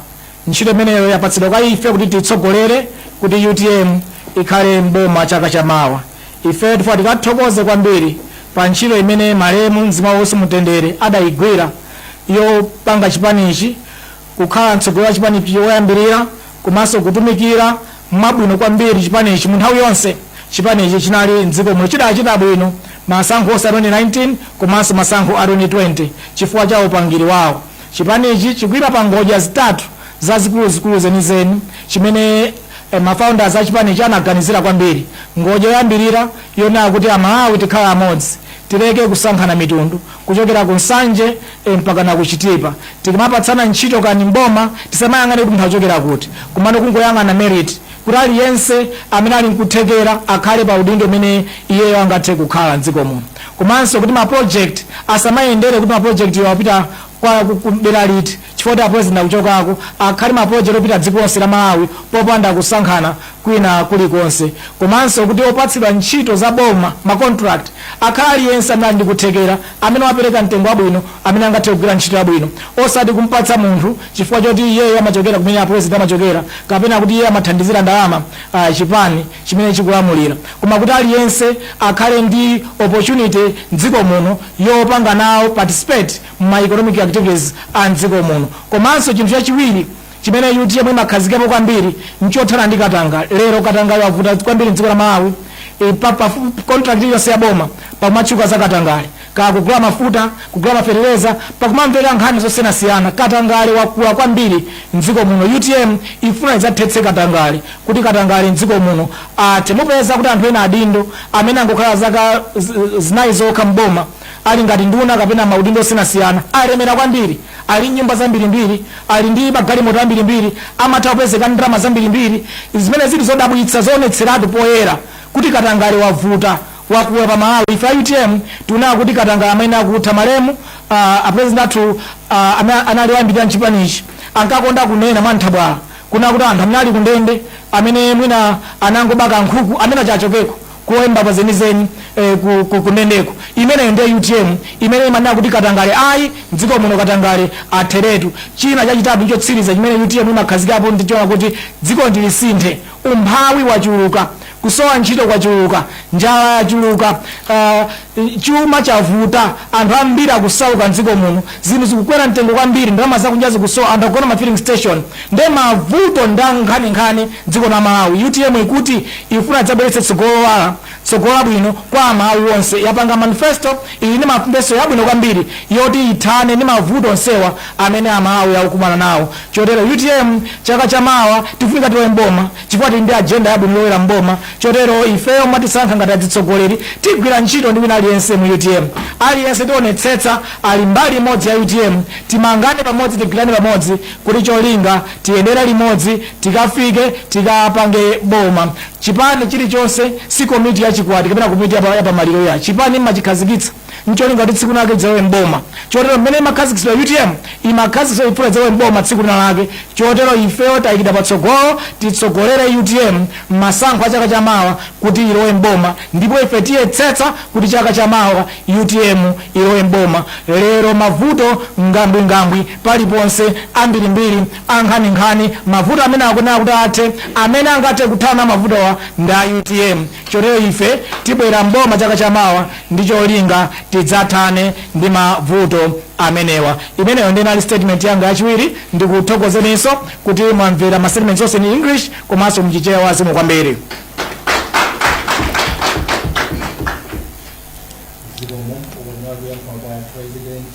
Ntchito imeneyo yapatsidwa kwa ife kuti titsogolere kuti UTM ikhale mboma chaka chamawa. Ife tifuna tikathokoze kwambiri pa ntchito imene malemu, mzimu wawo mutendere, adayigwira yopanga chipanichi, kukhala mtsogoleri wa chipanichi woyambirira, komanso kutumikira mwabwino kwambiri chipanichi mu nthawi yonse chipanichi chinali mdziko muno. Chidachita bwino masankho onse a 2019 komanso masankho a 2020 chifukwa cha upangiri wawo. Chipanichi chikuyima pa ngodya zitatu zazikuluzikulu zenizeni chimene mafounders a chipanichi anaganizira kwambiri. Ngodya yoyambirira yonena kuti Amalawi tikhala amodzi, tileke kusankhana mitundu kuchokera ku Nsanje mpaka na kuchitipa. Tikamapatsana ntchito kani mboma, tisamayang'ane kuti munthu achokera kuti, kumano kungoyang'ana merit, kuti aliyense amene ali nkuthekera akhale pa udindo umene iyeyo angathe kukhala mdziko muno. Komanso kuti ma project asamayendere kuti ma project iwo apita kwa dera liti chifukwa kuti apresident akuchokako, akhale ma project opita dziko lonse la Malawi popanda kusankhana kwina kulikonse. Komanso kuti opatsidwa ntchito za boma, ma contract, akhale aliyense amene ali ndi kuthekera, amene wapereka mtengo wabwino, amene angathe kugwira ntchito yabwino, osati kumpatsa munthu chifukwa choti iyeyo amachokera kumene apresident amachokera, kapena kuti iye amathandizira ndalama chipani chimene chikulamulira, koma kuti aliyense akhale ndi opportunity mdziko muno yopanga nawo participate ma economic activities a mdziko muno. Komanso chinthu chachiwiri chimene UTM imakhazikapo kwambiri nchothana ndi katangale. Lero katangale wavuta kwambiri mdziko la Malawi. Pa contract iliyonse ya boma pakumatchuka za katangale, ka kugula mafuta, kugula mafereleza, pakumamveka nkhani zosiyanasiyana. Katangale wakula kwambiri mdziko muno. UTM ifuna idzathetse katangale, kuti katangale mdziko muno athe. Mupeza kuti anthu ena adindo amene angokhala zaka 4 zokha mboma, ali ngati nduna kapena maudindo osiyanasiyana, alemera kwambiri, ali nyumba zambirimbiri, ali ndi magalimoto ambirimbiri, amatha kupezeka ndalama zambirimbiri, zimene zili zodabwitsa, zoonetseratu poyera kuti katangale wavuta, wakula pa Malawi. Ife a UTM tikuona kuti katangale amene akutha. Malemu apresident athu amene anali oyambirira mchipanichi ankakonda kunena mwa nthabwala kuna kuti anthu amene ali kundende, amene mwina anangobaka nkhuku, amene achachokeko kulemba pa zenizeni kundendeko. Imeneyo ndiye UTM imene imanena kuti katangale ayi, mdziko muno katangale atheretu. China chachitatu chotsiriza chimene UTM imakhazikapo ndichoona kuti dziko ndilisinthe. Umphawi wachuluka, kusowa ntchito kwachuluka, njala yachuluka, chuma chavuta, anthu ambiri akusauka mdziko muno, zinthu zikukwera mtengo kwambiri, ndalama zakunja zikusowa, anthu akugona ma filling station, nde mavuto nda nkhaninkhani dziko la Malawi. UTM ikuti ifuna idzabweretse tsogolo lowala, tsogolo labwino kwa Amalawi onse. Yapanga manifesto ili ndi manifesto yabwino kwambiri yoti ithane ndi mavuto onsewa amene Amalawi akukumana nawo. Chotero UTM chaka chamawa tifunika tilowe mboma, chifukwa tili ndi agenda yabwino yolowera mboma. Chotero ifeyo mwatisankha ngati atsogoleri, tigwira ntchito ndi wina aliyense mu UTM. Aliyense tionetsetsa ali mbali imodzi ya UTM, timangane pamodzi, tigwirane pamodzi kuti cholinga tiyendere limodzi, tikafike tikapange boma. Chipani chilichonse si komiti yachikwati kapena komiti yapamaliro ya chipani. Imachikhazikitsa ncholinga kuti tsiku lake idzawe mboma. Chotero mmene imakhazikitsidwa UTM, imakhazikitsidwa ifuna idzawe mboma tsiku lina lake. Chotero ifeyo tayikidwa patsogolo titsogolere UTM m'masankho a chaka chamawa kuti ilowe mboma, ndipo ife tiyetsetsa kuti chaka chamawa UTM ilowe mboma. Lero mavuto ngambwingambwi paliponse, ambirimbiri, ankhaninkhani, mavuto amene akunena kuti athe, amene angathe kuthana mavutowa ndi a UTM. Chotero ife tibwera mboma chaka chamawa ndi cholinga tidzathane ndi mavuto amenewa. Imeneyo ndi inali statement yanga yachiwiri. Ndikuthokozeninso kuti mwamvera ma statements onse in English komanso mchichewa. Zikomo kwambiri. Zikomo ukonera kuyankha kwa president.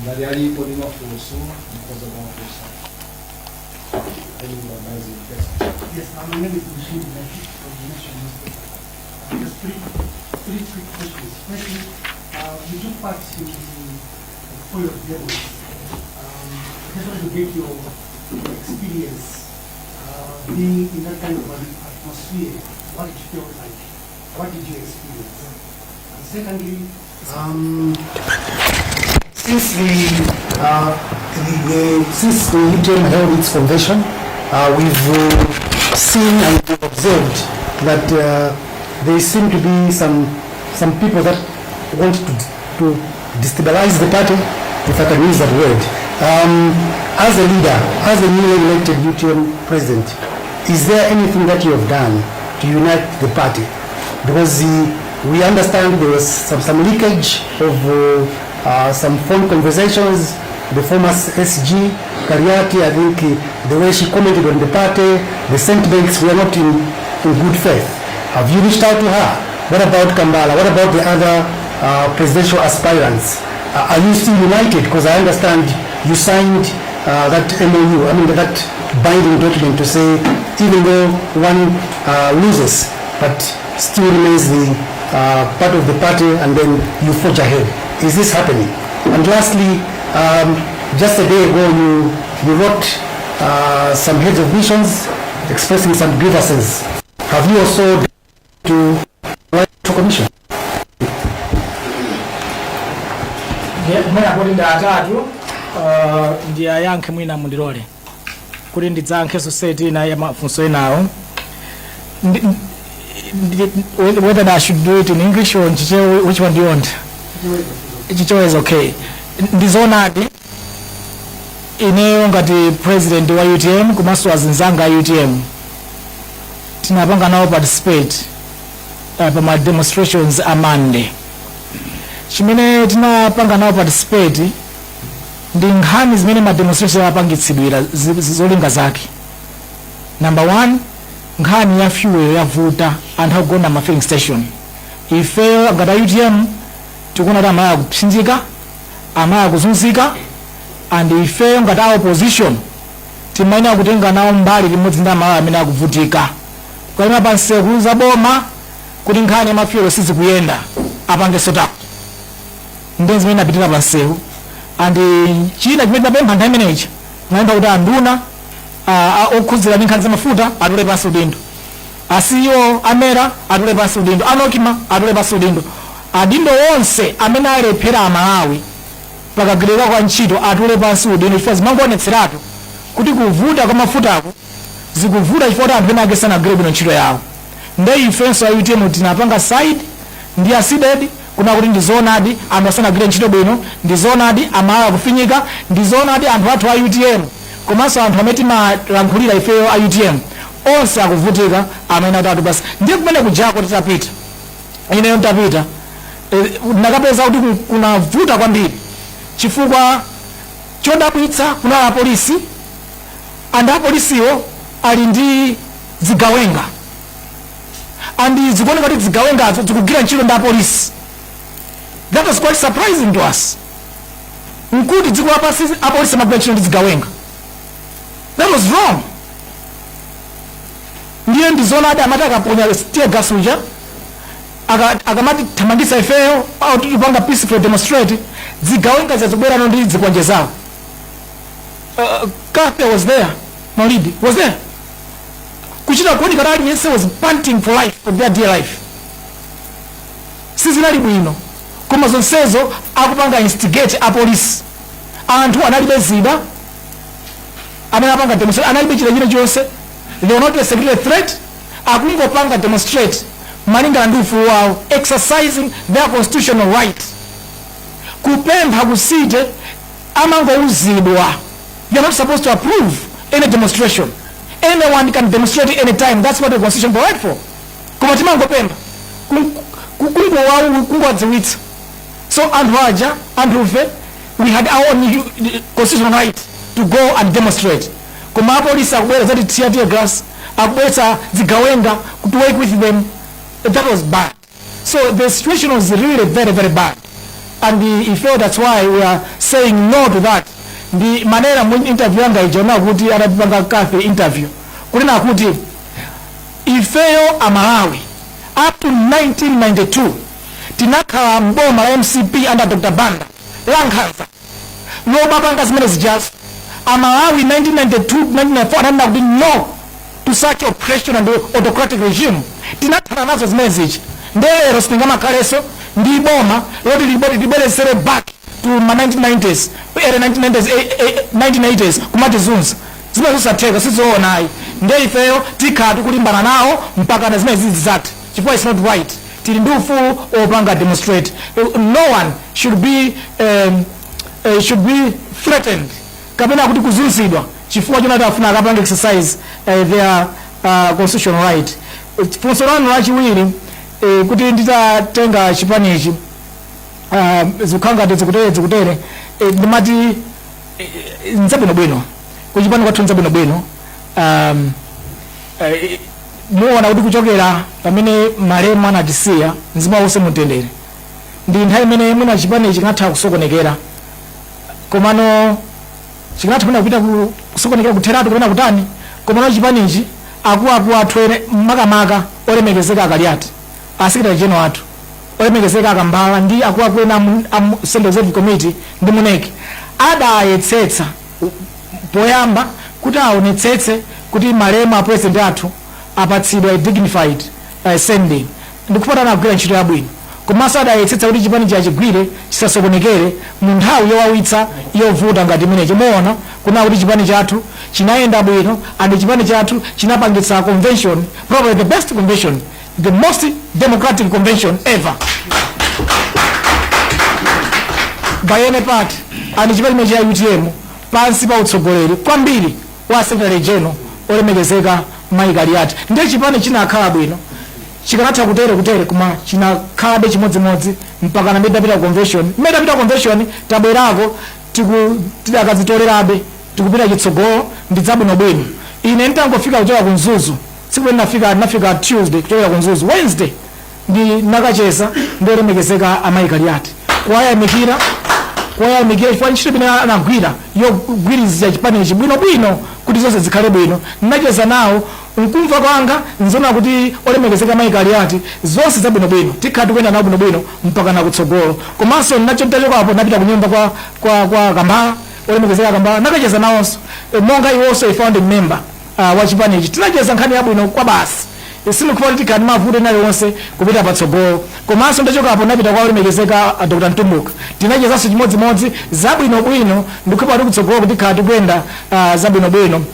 Ngati alipo ndi mafunso, mukhoza kuwafunsa. Anyone has a question? Yes, my name is Mshindi Nafi from the Nation newspaper. Just three quick questions. Firstly, You took part in the foil of demos. I just want to get your experience being in that kind of an atmosphere, what it felt like. What did you experience? And secondly, since the UTM held its convention, we've seen and observed that there seem to be some people that want to destabilize the party, if I can use that word. As a leader, as a newly elected UTM president, is there anything that you have done to unite the party? Because we understand there was some leakage of some phone conversations. The former SG, Kariati, I think the way she commented on the party, the sentiments were not in good faith. Have you reached out to her? What about Kambala? What about the other presidential aspirants? Are you still united? Because I understand you signed that MOU, I mean that binding document to say even though one loses, but still remains the part of the party, and then you forge ahead. Is this happening? And lastly, just a day ago you wrote some heads of missions expressing some grievances. Have you also to write to commission? Mwina kuti ndi atatu, ndi ayankhe, mwina mundilole kuti ndidzayankhenso set ina ya mafunso enawo. Whether I should do it in English or in Chichewa, which one do you want? Chichewa is okay. Ndizoonadi, ineyo ngati president wa UTM komanso azinzanga a UTM tinapanga nawo participate pa ma demonstrations a Monday. Chimene tinapanga nawo participate ndi nkhani zimene ma demonstration apangitsidwira, zolinga zake. Number one, nkhani ya fuel yavuta, anthu akugona ma filling station. Ifeyo ngati a UTM tikuona kuti Amalawi akupsinjika, Amalawi akuzunzika, and ifeyo ngati a opposition timayenera kutenga nawo mbali limodzi ndi Amalawi amene akuvutika, kukayima pa nsewu za boma kuti nkhani ya ma fuel sizikuyenda, apange sort out. Ndi zimene apitira pa nsewu. And china chimene tinapempha nthawi imeneyi, tinapempha kuti anduna okhudzira ndi nkhani za mafuta atule pansi udindo, a CEO a MERA atule pansi udindo, a NOCMA atule pansi udindo, adindo onse amene alephera Amalawi pakagwiridwa kwa ntchito atule pansi udindo, chifukwa zimangoonetseratu kuti kuvuta kwa mafutako zikuvuta chifukwa kuti anthu ena ake sanagwire bwino ntchito yawo. Nde ifenso a UTM tinapanga side ndi a CDEDI kuna kuti ndizoonadi anthu asanagwire ntchito bwino, ndizoonadi Amalawi akufinyika, ndizoonadi anthu athu a UTM komanso anthu amene timalankhulira ifeyo a UTM onse akuvutika, amene atatu basi. Ndiye kumene kujako titapita, ineyo ntapita, nakapeza kuti kunavuta kwambiri, chifukwa chodabwitsa kunali apolisi, and apolisiwo ali ndi zigawenga, and zikuoneka kuti zigawengazo zikugwira ntchito ndi apolisi. That was quite surprising to us, nkuti dziko lapansi apolisi amagwira ntchito ndi zigawenga. That was wrong. Ndiye ndizoonadi amati akaponya tear gas uja, akamati thamangitsa ifeyo au tipanga peaceful demonstrate, zigawenga zazibwerano ndi zikwanje zawo. Kathe was there, Maulidi was there, kuchita kuoneka kuti aliyense was panting for life, for their dear life. Sizinali bwino, koma zonsezo akupanga instigate apolisi. Anthu analibe zida, amene apanga demonstrate analibe chida china chonse. They were not a security threat. Akungopanga demonstrate malingana ndi ufulu wawo, exercising their constitutional right, kupempha ku city. Amangouzidwa, you're not supposed to approve any demonstration, anyone can demonstrate anytime, that's what the constitution provide for. Koma timangopempha, kungowadziwitsa. So anthu aja, anthufe we had our own constitutional right to go and demonstrate, koma apolisi akubwera zati tear gas, akubweretsa zigawenga to work with them. That was bad. So the situation was really very, very bad, and ife that's why we are saying no to that. Ndi manera mu interview yanga ija kuti anatipanga kafe interview kunena kuti ifeyo Amalawi up to 1992 tinali ndi ufulu opanga demonstrate. Tinakhala mboma la MCP under Dr Banda la nkhanza, lomapanga zimene zijazo. Amalawi 1992, 1994 ananena kuti no to such oppression and autocratic regime. Tinathana nazo zimene zija. Ndero sitingamakhalenso ndi boma loti libwerezere back to ma 1990s, early 1990s, 1980s, kumatizunza. Zimene zosatheka, sizoonayi. Nde ifeyo tikhala tikulimbana nawo mpaka na zimene zizi zathe, chifukwa it's not right. Tili ndi ufulu opanga demonstrate. No one should be threatened kapena kuti kuzunzidwa chifukwa chonati afuna akapanga exercise their constitutional right. Funso lanu lachiwiri, kuti nditatenga chipanichi, zikukhala ngati zikutere zikutere, ndimati nzabwinobwino. Kuchipani kwathu nzabwinobwino. Muona kuti kuchokera pamene malemu anatisiya, mzimu wawo mutendere, ndi nthawi imene mwina chipani chikanatha kusokonekera, komano chikanatha mwina kupita kusokonekera kutheratu kapena kutani. Komano chipanichi, akuluakulu athu ene, makamaka olemekezeka Akaliati, a secretary general athu olemekezeka Akambala, ndi akuluakulu ena amu Central Executive Committee ndi mu NEC, adayetsetsa poyamba kuti aonetsetse kuti malemu a president athu apatsidwa a dignified sending, ndikupata anagwira ntchito yabwino. Komanso adayetsetsa kuti chipani chachigwire chisasokonekere mu nthawi yowawitsa, yovuta ngati imeneyi. Muona kuna kuti chipani chathu chinayenda bwino, and chipani chathu chinapangitsa convention, probably the best convention, the most democratic convention ever by any party. And chipani cha UTM pansi pa utsogoleri kwambiri wa secretary general olemekezeka Mike Kaliati, ndiye chipani chinakhala bwino. Chikanatha kutere kutere, koma chinakhalabe chimodzimodzi mpaka namene tapita convention. Mmene tapita convention, tabwerako, tidakazitolerabe, tikupita chitsogolo ndi zabwinobwino. Ine nditangofika kuchoka ku Mzuzu, tsiku limene nafika, nafika Tuesday kuchokera ku Mzuzu, Wednesday ndi nakacheza ndi olemekezeka amayi Kaliati, kuwayamikira, kuwayamikira chifukwa ntchito imene anagwira yogwirizira chipanichi bwinobwino kuti zonse zikhale bwino. Ndinacheza nawo. Nkumva kwanga nzona kuti olemekezeka mayi Kaliati, zonse zabwinobwino, tikhala tikuyenda nawo bwinobwino mpaka nakutsogolo. Komanso nachotachokapo napita kunyumba kwa Kambala, olemekezeka Kambala, nakacheza nawonso. Monga iwonso a founding member wa chipanichi, tinacheza nkhani yabwino kwa basi. Sindikufa kuti tikhala ndi mavuto ena aliwonse kupita patsogolo. Komanso ndachokapo napita kwa olemekezeka Dr Mtumbuka, tinachezanso chimodzimodzi, zabwinobwino. Ndikupa kuti kutsogolo kuti tikhala tikuyenda zabwinobwino.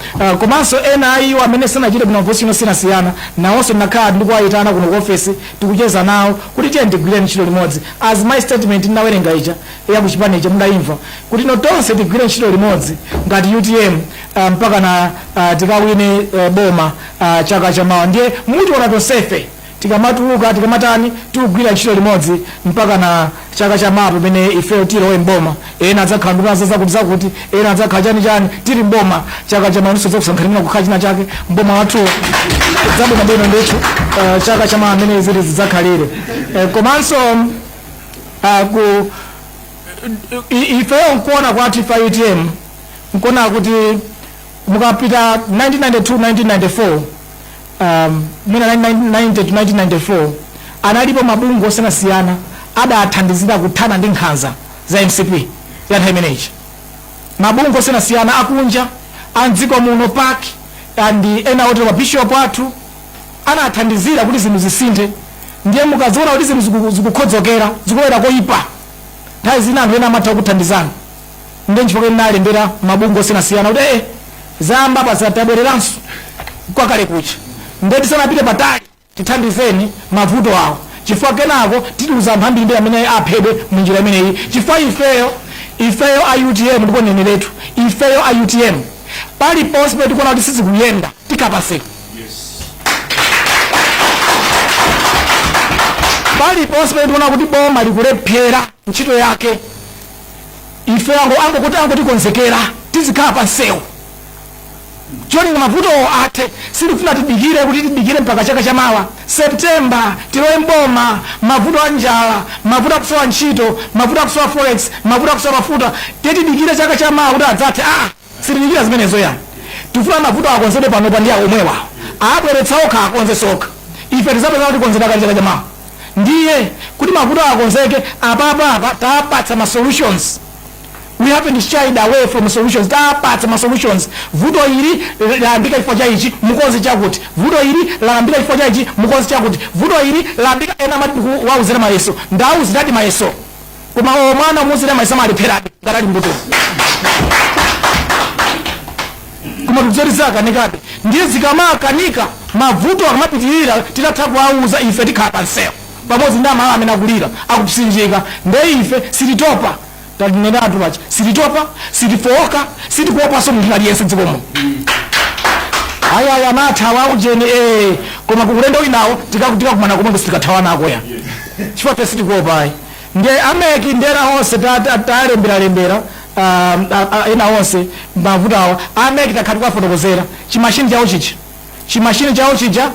Komanso ena a iwo amene sanachite bwino mavuto osiyanasiyana, nawonso ndinakhala ndikuwayitana kuno ku ofesi, tikucheza nawo kuti tiye tigwire ntchito limodzi. As my statement ndinawerenga ija ya kuchipanichi, mudayimva kuti no, tonse tigwire ntchito limodzi ngati UTM mpaka na tikawine boma chaka chamawa. Ndiye mutiona tonsefe tikamatuluka, tikamatani, tikugwira ntchito limodzi mpaka na chaka chamawa pamene ifeyo tilowe mboma. Ena adzakhala nduna zakuti zakuti, ena adzakhala chani chani, tili mboma chaka chamawa. Ndiso zakusankhanira kukhala china chake mboma wathu, zabwinobwino ndithu. Chaka chamawa amene zili zidzakhalire. Komanso ku ifeyo nkuona kwathu ife UTM, nkuona kuti mukapita 1992, 1994, mwina 1990 to 1994, analipo mabungwe osiyanasiyana adathandizira kuthana ndi nkhanza za MCP ya nthawi imeneyi. Mabungwe osiyanasiyana akunja, a mdziko muno, PAC and ena otero, bishop athu anathandizira kuti zinthu zisinthe. Ndiye mukaziona kuti zinthu zikukhodzokera, zikulowera koyipa, nthawi zina anthu ena amatha kuthandizana. Ndiye nchifukwa ndinalembera mabungwe osiyanasiyana kuti zayamba pa tabwereranso kwakale kucha, ndiye tisanapite patali tithandizeni mavuto awo, chifukwa kenako titiuza anthu ambiri amene aphedwe munjira imeneyi. Chifukwa ifeyo a UTM, ndipo neneretu, ifeyo a UTM, paliponse pamene tikuona kuti sizikuyenda, tikapaseka. Paliponse pamene tikuona kuti boma likulephera ntchito yake, ife angokuti angotikonzekera, tizikhala pa msewu cholinga mavuto athe. Sitikufuna tidikire kuti tidikire mpaka chaka chamawa September tilowe mboma, mavuto a njala, mavuto akusowa ntchito, mavuto akusowa forex, mavuto akusowa mafuta, tiye tidikire chaka chamawa kuti adzathe. Ah, sitidikira zimenezo yani. Tifuna mavuto akonzedwe panopa ndi omwewa abweretsa okha, akonze sokha. Ife tizapeza kuti konzedwa kali chaka chamawa. Ndiye kuti mavuto akonzeke, apapa apa tapatsa ma solutions. We haven't shied away from solutions. Tapatsa ma solutions. Vuto ili layambika chifukwa cha ichi, mukonze chakuti. Vuto ili layambika chifukwa cha ichi, mukonze chakuti. Vuto ili layambika. Ena amati wauzira mayeso, ndauziradi mayeso, koma o mwana umuuzira mayeso amalepherabe ngati ali mbuto, koma tikudzoti zakanika. Ndiye zikamakanika, mavuto akamapitirira, titatha kuwauza, ife tikhala pansewu pamodzi ndi Amalawi amene akulira, akupsinjika. Nde ife sititopa. Tatinenatu pacha, sititopa, sitifowoka, sitikuopanso munthu aliyense dzikomo. Ayi, amathawa akujeni, koma kulendo winawo tikakumana komwe sitikathawa nako ya, chifukwa fe sitikuopa ayi. Ndiye a MEC ndi ena onse talemberalembera, ena onse mavuto awa a MEC takhala tikuwafotokozera. Chimashini chawo chicha, chimashini chawo chija,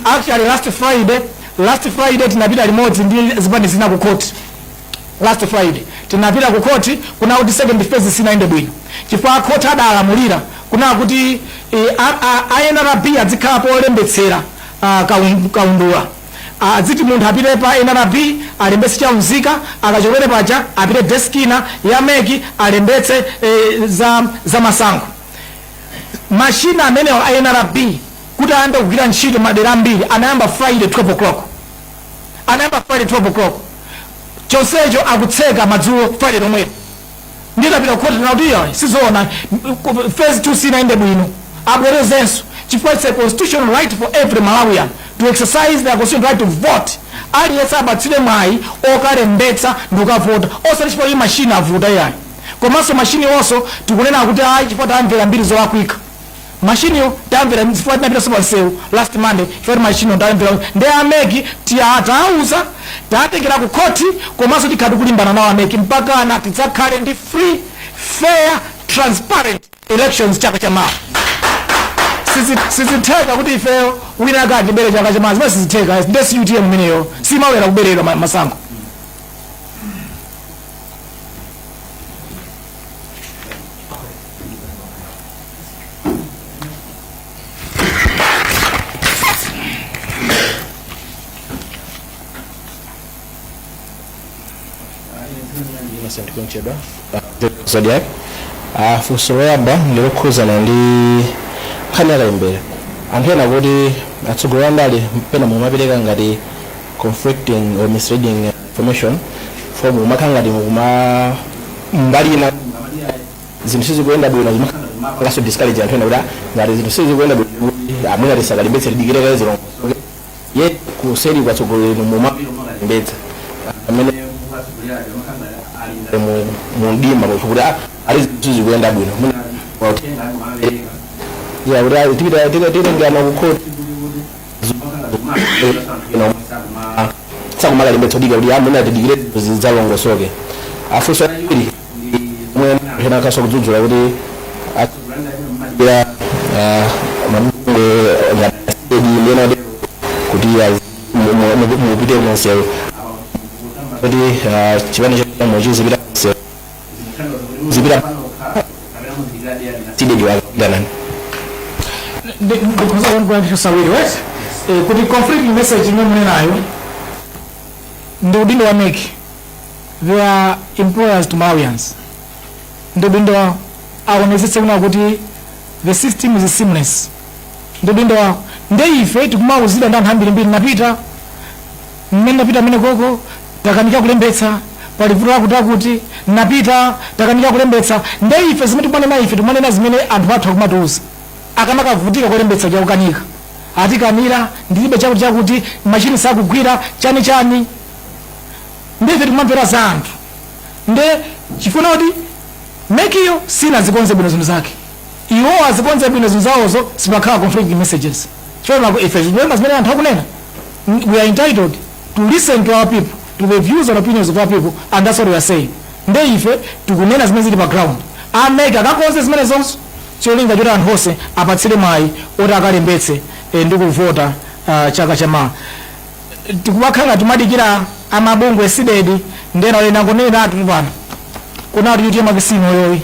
actually last Friday tinapita limodzi ndi zipani zina ku court. Last Friday tinapita ku court kuna kuti second phase sinaende bwino, chifukwa court adalamulira kuna kuti a NRB adzikhala polembetsera kaundula. Adziti munthu apite pa NRB alembetse chaunzika, akachokere paja apite desk ina ya MEC alembetse za masankho. Mashina amenewa a NRB kuti ayambe kugwira ntchito madera ambiri anayamba Friday 12 o'clock, anayamba Friday 12 o'clock, chonsecho akutseka madzulo Friday lomwelo. Nditapita kukhoti nakuti iya, sizoona, phase 2 sinaende bwino, abwerezenso, chifukwa it's a constitutional right for every Malawian to exercise their constitutional right to vote. Aliyense apatsire mwayi okalembetsa ndi kukavota, osati chifukwa iyi mashini avuta iyayi. Komanso mashini onso tikunena kuti ayi, chifukwa tamvera mbiri zolakwika. Mashiniyo tamvera chifukwa tinapita pansewu last Monday, chifukwa mashiniyo tamvera. Ndi a MEC tiyatauza, tatengera ku khoti, komanso tikhala tikulimbana nawo a MEC mpakana tidzakhale ndi free, fair, transparent elections chaka chamawa. Sizitheka kuti ifeyo wina akatibere chaka chamawa, zimene sizitheka. Ndesi UTM imeneyo simawera kuberedwa masankho. Innocent Kunchedwa, Zodiak. Funso loyamba ndilokhuzana ndi nkhani yakalembera. Anthu ena kuti atsogoleri andale pena mumapereka ngati conflicting or misleading information, for mumakhala ngati mukuma mbali ina zinthu sizikuyenda bwino, zimakhalanso discourage anthu ena kuti ngati zinthu sizikuyenda bwino, amwina tisakalembetse, tidikire kaye zilongosoke. Ye kuseri kwatsogoleri mumalembetsa amene mu mdima kuti ali zinthu zikuyenda bwino. Ya, kuti tipita titengana kukhoti, sakumakalembetsa kudika kuti amwina tidikire zidzalongosoke. Afunso achiwiri, omwe ena akhaso kudzudzula kuti ya mabungwe ngati ndena kuti mupite munsewu, kuti chipani chamochi chizipita munsewu, zipita CDEDI wakanani? Ndikhoza kuyankhula right, kuti conflicting message imene munenayo ndi udindo wa MEC. They are employers to Malawians. Ndi udindo wawo aonetsetse kuna kuti the system is seamless. Ndi udindo wawo. Nde ife tikumauzidwa ndi anthu ambirimbiri, napita mmene napita mmene koko takanika kulembetsa, pali vuto lakuti akuti napita takanika kulembetsa. Nde ife zimene tikumanena, ife tikumanena zimene anthu athu akumatiuza akamakavutika kulembetsa, chakukanika, atikanira, ndilibe chakuti chakuti, machini sakugwira, chani chani. Ndife tikumamvera za anthu. Nde chifuna kuti MEC yo sinazikonze bwino zinthu zake, iwo azikonze bwino zinthu zawozo, sipakhala conflicting messages, chifukwa ife zikulemba zimene anthu akunena. We are entitled to listen to our people, to the views and opinions of our people, and that's what we are saying. Nde ife tikunena zimene zili pa ground. A MEC akakonze zimene zonso, cholinga choti anthu onse apatsire mwayi oti akalembetse ndi kuvota chaka chamawa. Tikumakhala timadikira amabungwe CDEDI ndena ena kunena atu pano kunati UTM akisino yoyi,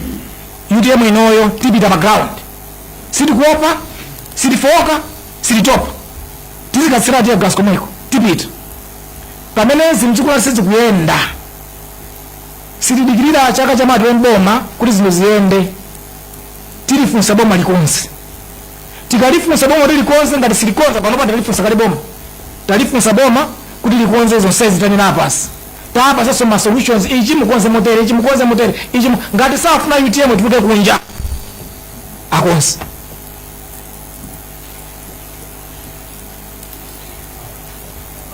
UTM inoyo tipita pa ground, sitikuopa, sitifoka, sititopa, tizikatsira tear gas komweko, tipita. Pamene zinthu zikula sizikuyenda, sitidikirira chaka chamati mboma kuti zinthu ziyende. Tilifunsa boma likonse. Tikalifunsa boma kuti likonse, ngati silikonza panopa, talifunsa kale boma, talifunsa boma kuti likonze zonsezi tanena apasi. Tapasanso ma solutions: ichi mukonze motere, ichi mukonze motere, ichi ngati safuna UTM tuluke kunja, akonse.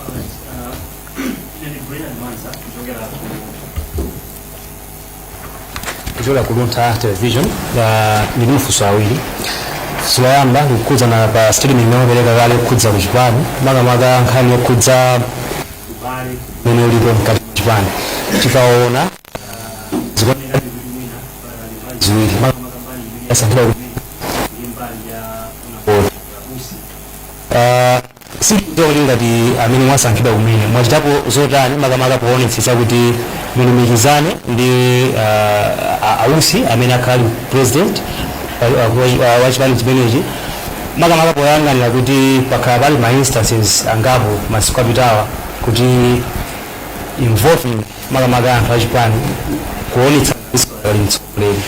Alright, ine ndi Brian Mwanza kuchokera ku Luntha Television. Ndili mafunso awiri. Funso loyamba likukhudza na pa statement imene mupereka kale kukhudza ku chipani, makamaka nkhani yokhudza ubale umene ulipo mkati mwa chipani. Tikaona zikuoneka kuti mwina pali mbali ziwiri, makamaka mbali imene yasankhidwa kumene ndi mbali ya Usi. Sikudziwa kuti ngati amene mwasankhidwa kumene mwachitapo zotani, makamaka poonetsetsa kuti mulumikizane ndi ausi amene akhala president wa chipani chimenechi, makamaka poyang'anira kuti pakhala pali ma instances angapo masiku apitawa kuti involving makamaka anthu achipani kuonetsa ali mtsogoleri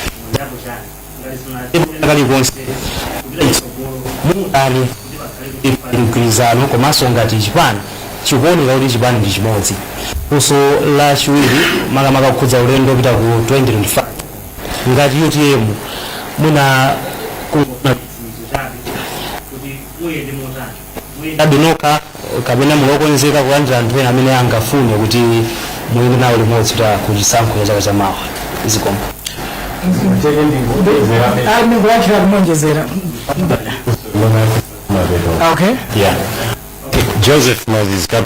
kalikonse kupita chitsogolo mutani kuti pali mgwirizano, komanso ngati chipani chikuoneka kuti chipani ndi chimodzi. Funso lachiwiri, makamaka kukhudza ulendo kupita ku 2025, ngati UTM mwina kuona kuti muyende motani, muyendabe nokha kapena mulokonzeka kulandira anthu ena amene angafune kuti muyende nawo limodzi kuti ku chisankho cha chaka chamawa? Zikomo. Ayi, ndingoyankhira kumonjezera. Okay. Yeah. Joseph Moses Kap.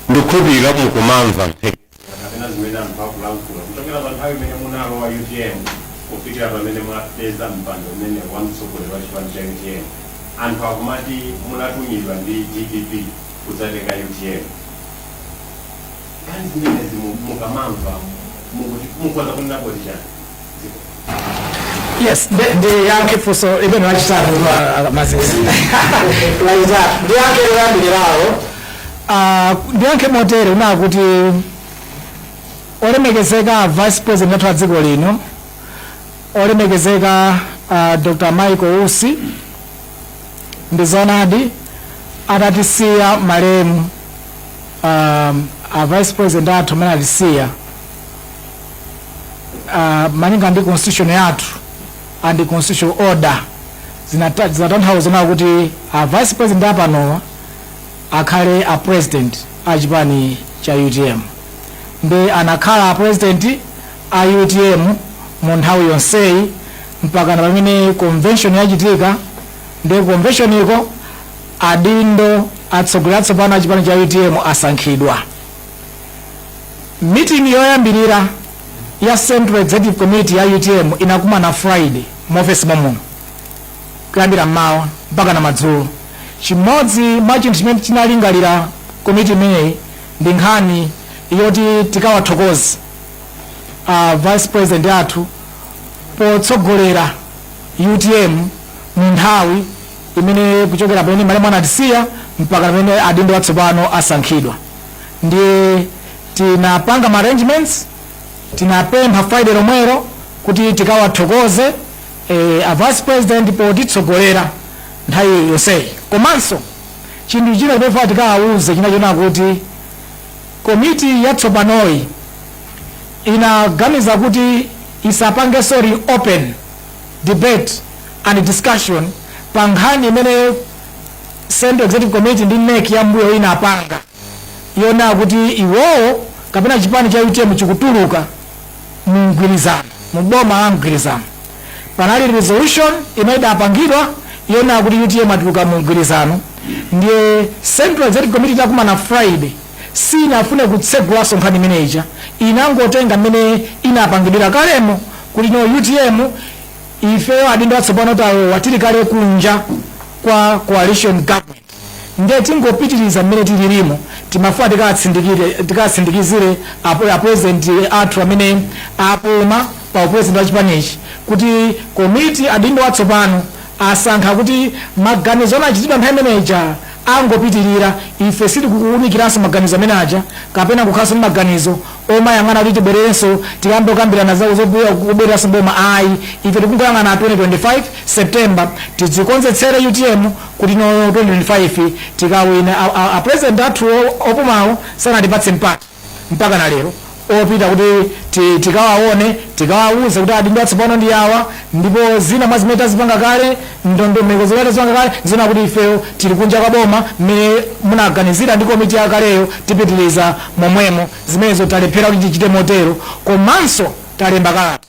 Ndikukhulupirira mukumamva kapena zimene anthu akulankhula kuchokera pa nthawi imene munalowa UTM kufikira pamene mwapeza mpando umene wa mtsogoleri wa chipani cha UTM. Anthu akumati munatumidwa ndi DPP kudzatenga UTM. Nkhani zimenezi mukamamva mukuti mukhoza kunena kuti chani? Ziko. Yes, ndiyankhe funso limene lachitatu, Mazezi, lachitatu. Ndiyankhe loyambirirawo. Ndiyankhe motere una kuti olemekezeka vice president athu a dziko lino, olemekezeka Dr Michael Usi, ndi zoonadi atatisiya malemu a vice president athu amene atisiya, malinga ndi constitution yathu and constitutional order, zinatanthauza nawo kuti a vice president apanowa akhale a president a chipani cha UTM, ndi anakhala a president a UTM mu nthawi yonseyi mpaka na pamene convention yachitika. Ndi convention iko adindo atsogoleri atsopano a chipani cha UTM asankhidwa. Meeting yoyambirira ya Central Executive Committee ya UTM inakumana Friday mu ofesi momuno kuyambira mmawa mpaka na madzulo. Chimodzi mwa chinthu chimene chinalingalira komiti imeneyi ndi nkhani yoti tikawathokoze vice president athu potsogolera UTM mu nthawi imene kuchokera pamene malemu anatisiya mpaka pamene adindo atsopano asankhidwa. Ndiye tinapanga ma arrangements, tinapempha Friday lomwero kuti tikawathokoze a vice president potitsogolera nthawi yonseyi. Komanso chinthu china chimene tikawauze chinachona kuti komiti yatsopanoyi inaganiza kuti isapangenso reopen debate and discussion pa nkhani imene Central Executive Committee ndi NEC ya mbuyo inapanga yona kuti iwowo kapena chipani cha UTM chikutuluka mu mgwirizano, mu boma la mgwirizano. Panali resolution imene idapangidwa yona kuti UTM atuluka mu mgwirizano. Ndiye Central Executive Committee itakumana Friday sinafune kutsegulanso nkhani imeneyi, inangotenga mmene inapangidwira kalemo kuti no, UTM ifeyo adindo atsopano talowa, tili kale kunja kwa coalition government, ndiye tingopitiriza mmene tililimo. Timafuna tikatsindikizire a president athu amene apuma pa upresident wa chipanichi kuti komiti adindo atsopano asankha kuti maganizo anachitidwa nthawi imeneja Angopitirira. Ife sitikuwunikiranso maganizo amene aja kapena kukhalanso ndi maganizo omayang'ana kuti tibwererenso, tiyambe kukambirana za kubwereranso boma, ayi. Ife tikungoyang'ana 2025 September, tidzikonzetsere UTM kuti no 2025 tikawina. A president athu opumawo sanatipatse mpata mpaka na lero opita kuti tikawaone, tikawawuze kuti adindo atsopano ndi awa. Ndipo zina mwa zimene tazipanga kale, ndondomeko zimene tazipanga kale, zina kuti ifeyo tili kunja kwa boma mmene munaganizira ndi komiti yakaleyo, tipitiriza momwemo. Zimenezo talephera kuti tichite motero. Komanso talemba kalata,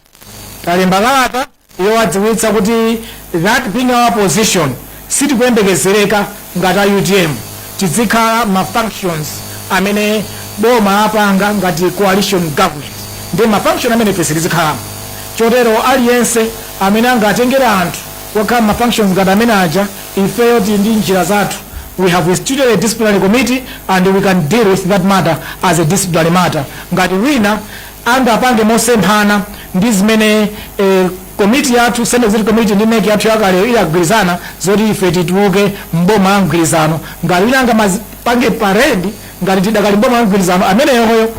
talemba kalata yowadziwitsa kuti that being our position, sitikuyembekezereka ngati a UTM tizikhala ma functions amene boma apanga ngati coalition government, ndi ma function amene ife sitizikhalamo. Chotero aliyense amene angatengere anthu wakhala ma functions ngati amene aja, ifeyo tili ndi njira zathu. We have instituted a disciplinary committee and we can deal with that matter as a disciplinary matter. Ngati wina angapange mosemphana ndi zimene komiti yathu, Central Executive Committee, ndi NEC yathu yakale idagwirizana zoti ife tituluke mboma la mgwirizano, ngati wina angamapange parade ngati tidakali mboma la mgwirizano, ameneyoyo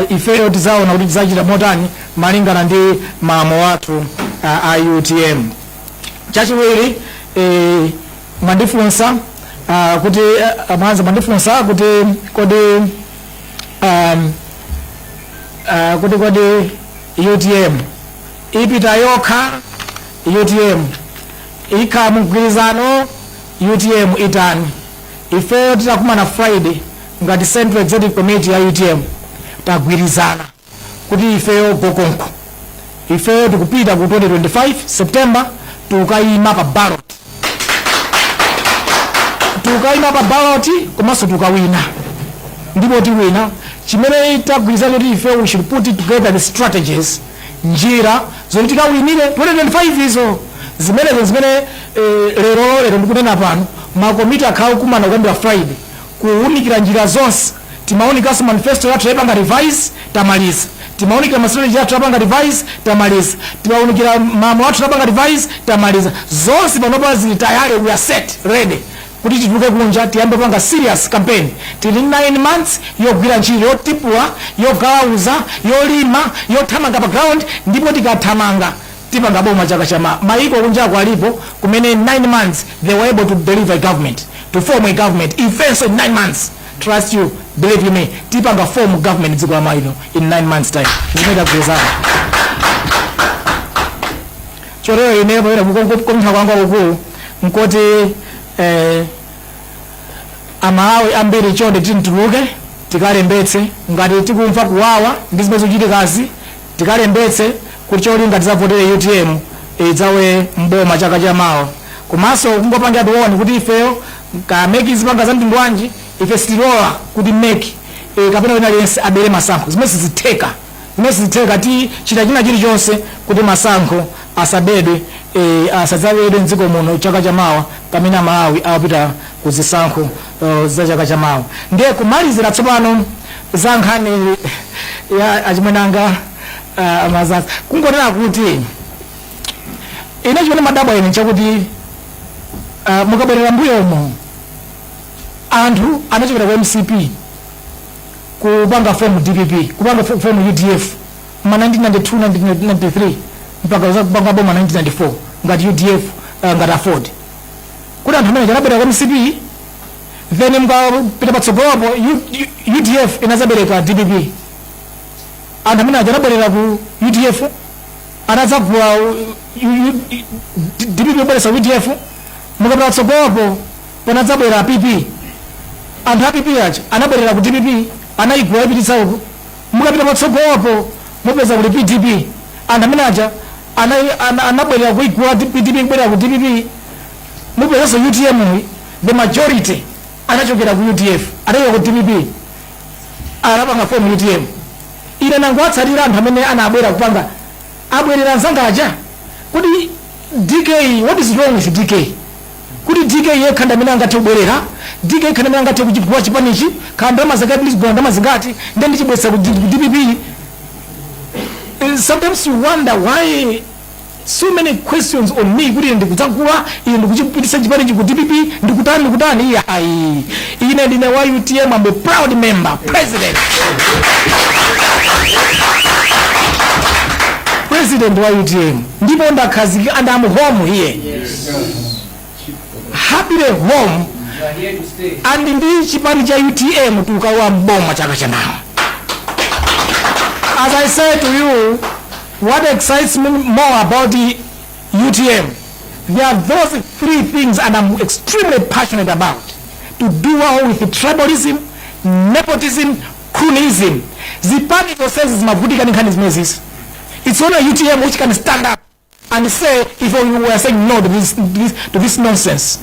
ifeyo tizaona kuti tizacita motani malingana ndi malamulo athu a UTM. Chachiwiri, mwandifunsa kuti mwanza mwandifunsa kuti kodi kuti kodi UTM ipita yokha, UTM ikhala mgwirizano, UTM itani? Ifeyo titakumana Friday ngati Central Executive Committee ya UTM, tagwirizana kuti ifeyo gokonko, ifeyo tikupita ku 2025 September, tukayima pa ballot, tukayima pa ballot komanso tukawina, ndipo tiwina. Chimene tagwirizana kuti ife we should put together the strategies, njira zoti tikawinire 2025. Izo zimenezo zimene lero lero ndikunena pano, makomiti akhala kukumana kuyambira Friday kuwunikira njira zonse. Timaunikanso manifesto yathu, yapanga revise, tamaliza. Timaunikira ma strategy yathu, yapanga revise, tamaliza. Timaunikira malamulo athu, yapanga revise, tamaliza. Zonse panopa zili tayari, we are set, ready kuti tituluke kunja, tiyambe kupanga serious campaign. Tili 9 months yogwira ntchito, yotipula, yogalauza, yolima, yothamanga pa ground, ndipo tikathamanga tipanga boma chaka chama. Maiko kunjako alipo kumene 9 months they were able to deliver a government, to form a government. Ifenso in 9 months, trust you, believe you me, tipanga form government dziko la maino in 9 months time, zimene tagwirizana. Chotero ine pamene kukonkha kwanga kukulu nkoti Amalawi ambiri, chonde tituluke tikalembetse. Ngati tikumva kuwawa ndi zimene zikuchitikazi, tikalembetse kuti cholinga tidzavotere UTM idzawe mboma chaka chamawa. Komanso kungopangira tione kuti ifeyo ka MEC zipanga za mtundu wanji, ife sitilola kuti MEC kapena wina aliyense abere masankho. Zimene sizitheka, zimene sizitheka. Tichita china chilichonse kuti masankho asabedwe, asadzabedwe mdziko muno chaka chamawa pamene Amalawi awapita ku zisankho za chaka chamawa. Ndiye kumalizira tsopano za nkhani ya achimwenanga mazazi, kungonena kuti ine chimene madabwa ine chakuti mukabwerera mbuyomo, anthu anachokera ku MCP kupanga form DPP, kupanga form UDF ma 1992, 1993, mpaka za kupanga boma 1994 ngati UDF, ngati AFORD, kuti anthu amene anabwera ku MCP. Then mukapita patsogolopo, UDF inazabereka DPP. Anthu amene aja anabwerera ku UDF, anadzagula DPP kubweretsa UDF. Mukapita patsogolopo, panadzabwera PP. Anthu a PP aja anabwerera ku DPP, anayigula, ipititsa uku. Mukapita patsogolopo, mupeza kuti PDP, anthu amene aja anabwerera kuigula PDP, kubwerera ku DPP. Mupezanso UTM, the majority anachokera ku UDF, anachokera ku DPP, anapanga form UTM. Ine nangowatsatira anthu amene anabwera kupanga, abwerera anzanga aja. Kuti DK, what is wrong with DK kuti DK yekha ndi amene angathe kubwerera, DK yekha ndi amene angathe kuchigula chipanichi? Khala ndalama zakati, ndizigula ndalama zingati, ndiye ndichibweretsa ku DPP. Sometimes you wonder why. So many questions on me kuti ine ndikudzagula, ine ndikuchipitisa chipani ku DPP, ndikutani, ndikutani. Iya, ayi, ine ndine wa UTM. I'm a proud member, president wa UTM, ndipo ndakhazikika and I'm home here, happily home, and ndi chipani cha UTM tukalowa mboma chaka chamawa. As I said to you, what excites me more about the UTM, there are those three things, and I'm extremely passionate about to do well with tribalism, nepotism, cronyism. Zipani zonsezi zimavutika ndi nkhani zimenezi. It's only UTM which can stand up and say if we were saying no to this nonsense.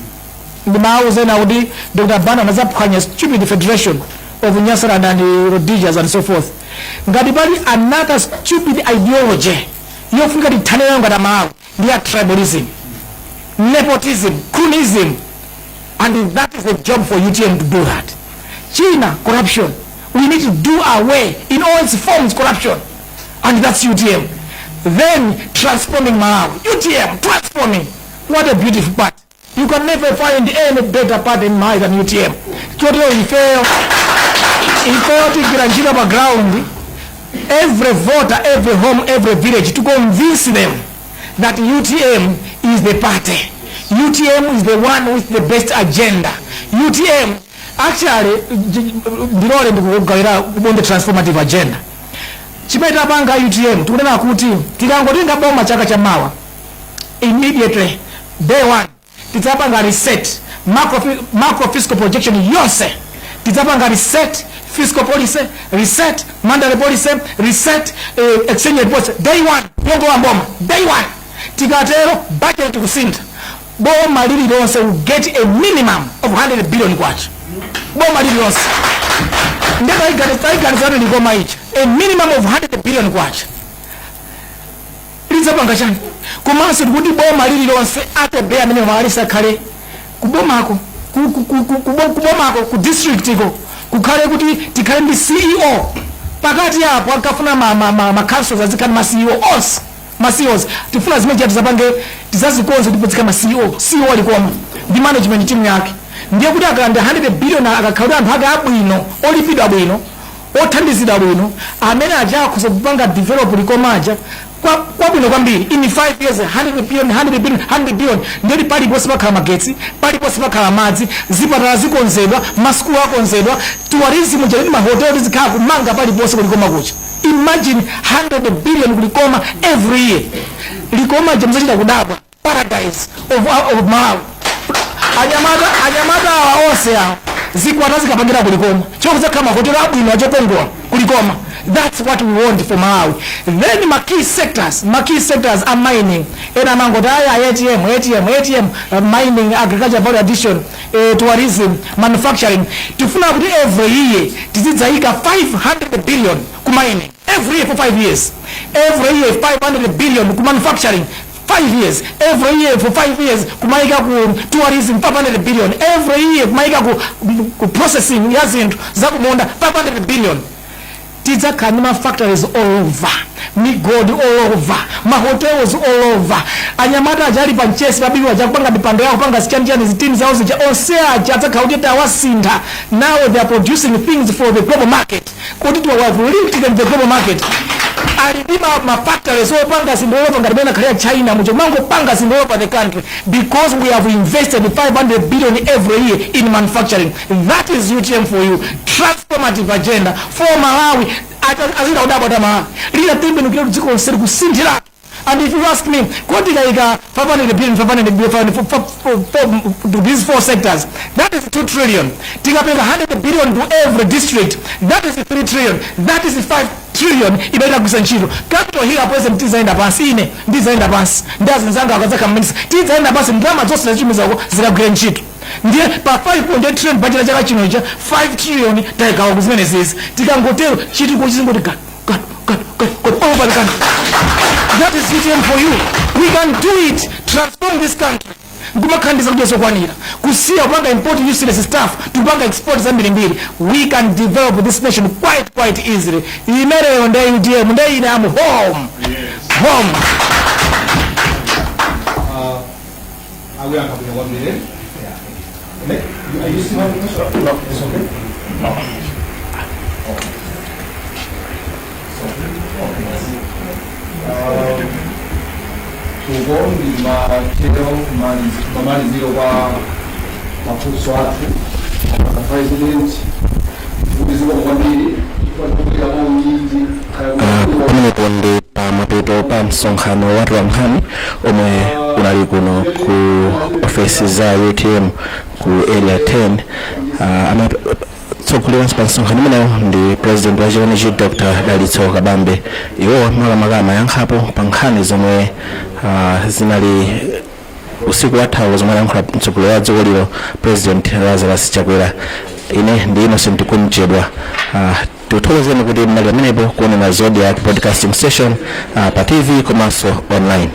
Ndimawuzena kuti Dr. Banda anazaphwanya stupid federation of Nyasaland and Rhodesias and so forth. Ngati pali another stupid ideology yofunika tithane nayo ngati Amalawi, ndi ya tribalism, nepotism, cronyism, and that is the job for UTM to do that. China, corruption. We need to do away in all its forms corruption, and that's UTM. Then transforming Malawi. UTM transforming. What a beautiful part. You can never find any better party in Malawi than UTM. Chotero ifeyo tigwira ntchito pa ground, every voter, every home, every village, to convince them that UTM is the party. UTM is the one with the best agenda. UTM actually, ndilole ndikugawira on the transformative agenda. Chimene tapanga UTM, tikunena kuti tikangotenga boma chaka chamawa, immediately day one tidzapanga reset macro fiscal projection yonse. Tidzapanga reset fiscal policy, reset monetary policy, reset exchange rate policy day one yongolowa mboma, day one. Tikatero budget tikusintha, boma lililonse will get a minimum of 100 billion kwacha, boma lililonse. Ndetaiganizano Likoma icha, a minimum of 100 billion kwacha lidzapanga chani? Komanso tikuti boma lililonse at a bare minimum alisakhale kubomako, kubomako, ku district iko kukhale kuti tikhale ndi CEO. Pakati apo ankafuna ma councils azikhala ma CEO onse, ma CEOs. Tifuna zimene chati tizapange, tizazikonze ndipo zikhala ma CEO. CEO alikoma ndi management team yake. Ndiye kuti akalanda 100 billion, akakhala kuti anthu ake abwino, olipidwa bwino, othandizidwa bwino, amene aja akhoza kupanga develop Likomaja kwabwino kwambiri in 5 years. 100 billion, 100 billion, 100 billion, ndiyoti paliponse pakhala magetsi, paliponse pakhala madzi, zipatala zikonzedwa, masukulu akonzedwa, tourism chalini, mahoteli zikhala kumanga paliponse kuLikoma kucha. Imagine 100 billion kuLikoma every year. Likoma jamzachita kudabwa, paradise of Malawi. Anyamata awa onse awa zikwata zikapangira kuLikoma, chokuzakhala mahotelo abwino achokongola kuLikoma. That's what we want for Malawi. Then ma key sectors are mining. Ena amangoti aya ATM, ATM, ATM. Mining, agriculture value addition, tourism, manufacturing. Tifuna kuti every year tizidzayika 500 billion ku mining every year for 5 years, every year 500 billion ku manufacturing 5 years, every year for 5 years kumayika ku tourism 500 billion, every year kumayika ku processing ya zinthu zakumunda 500 billion. Tidzakhala ndi ma factories all over, migodi all over, ma hotels all over. Anyamata aja ali pa mchesi pabiri aja kupanga mipando yawo, kupanga zichanichani, zitini zawo zija, onse aja adzakhala kuti tawasintha. Now they are producing things for the global market, kuti we have linked them to the global market. Ali ndi ma factories opanga zinthu all over, ngati mene akhalira China mucho, mangopanga zinthu all over the country because we have invested 500 billion every year in manufacturing. That is UTM for you, transformative agenda for Malawi. Azina kudabwa ta Malawi lina tembenukira dziko lonse likusinthiratu. And if you ask me, kodi tikayika 500 billion, 500 billion to these four sectors, that is 2 trillion. Tikapereka 100 billion to every district, that is 3 trillion. That is 5 trillion imaita kugwisa ntchito. Capital Hill, president, tizayenda pansi, ine ndizayenda pansi ndi azinzanga akadzakhala minister, tizayenda pansi, ndalama zonse zachumizako zikagwira ntchito. Ndiye pa 5.8 trillion budget chaka chino cha 5 trillion tayikawa kuzimene zizi. Tikangotero chitukuko chizingoti ga ga ga ga ga all over the country. That is UTM for you. We can do it, transform this country nkumakhandiza kudya zokwanira, kusiya kupanga import useless stuff, tikupanga export zambirimbiri. We can develop this nation quite easily. Imeneyo nde UTM, nde ine am home, home. Akuyankha bwino kwambiri. Yeah. Are you still having questions? No. It's okay? No. Okay. So, okay. Uko ndi matero mamaliziro kwa mafunso athu a President, kuti zikomo kwambiri chifukwa unyinji. Pamenepo ndi pamapeto pa msonkhano wa atolankhani omwe unali kuno ku ofesi za UTM ku Area 10. Amatsogoleranso pa msonkhano umenewo ndi President wa chipanichi, Dr Dalitso Kabambe. Iwo makamaka amayankhapo pa nkhani zomwe zinali usiku wathawu, zomwe anayankhula mtsogoleri wa dziko lino, President Lazarus Chakwera. Ine ndi Innocent Kumchedwa. Tikuthokozeni kuti mnali pamenepo kuonera Zodiak Broadcasting Station pa TV komanso online.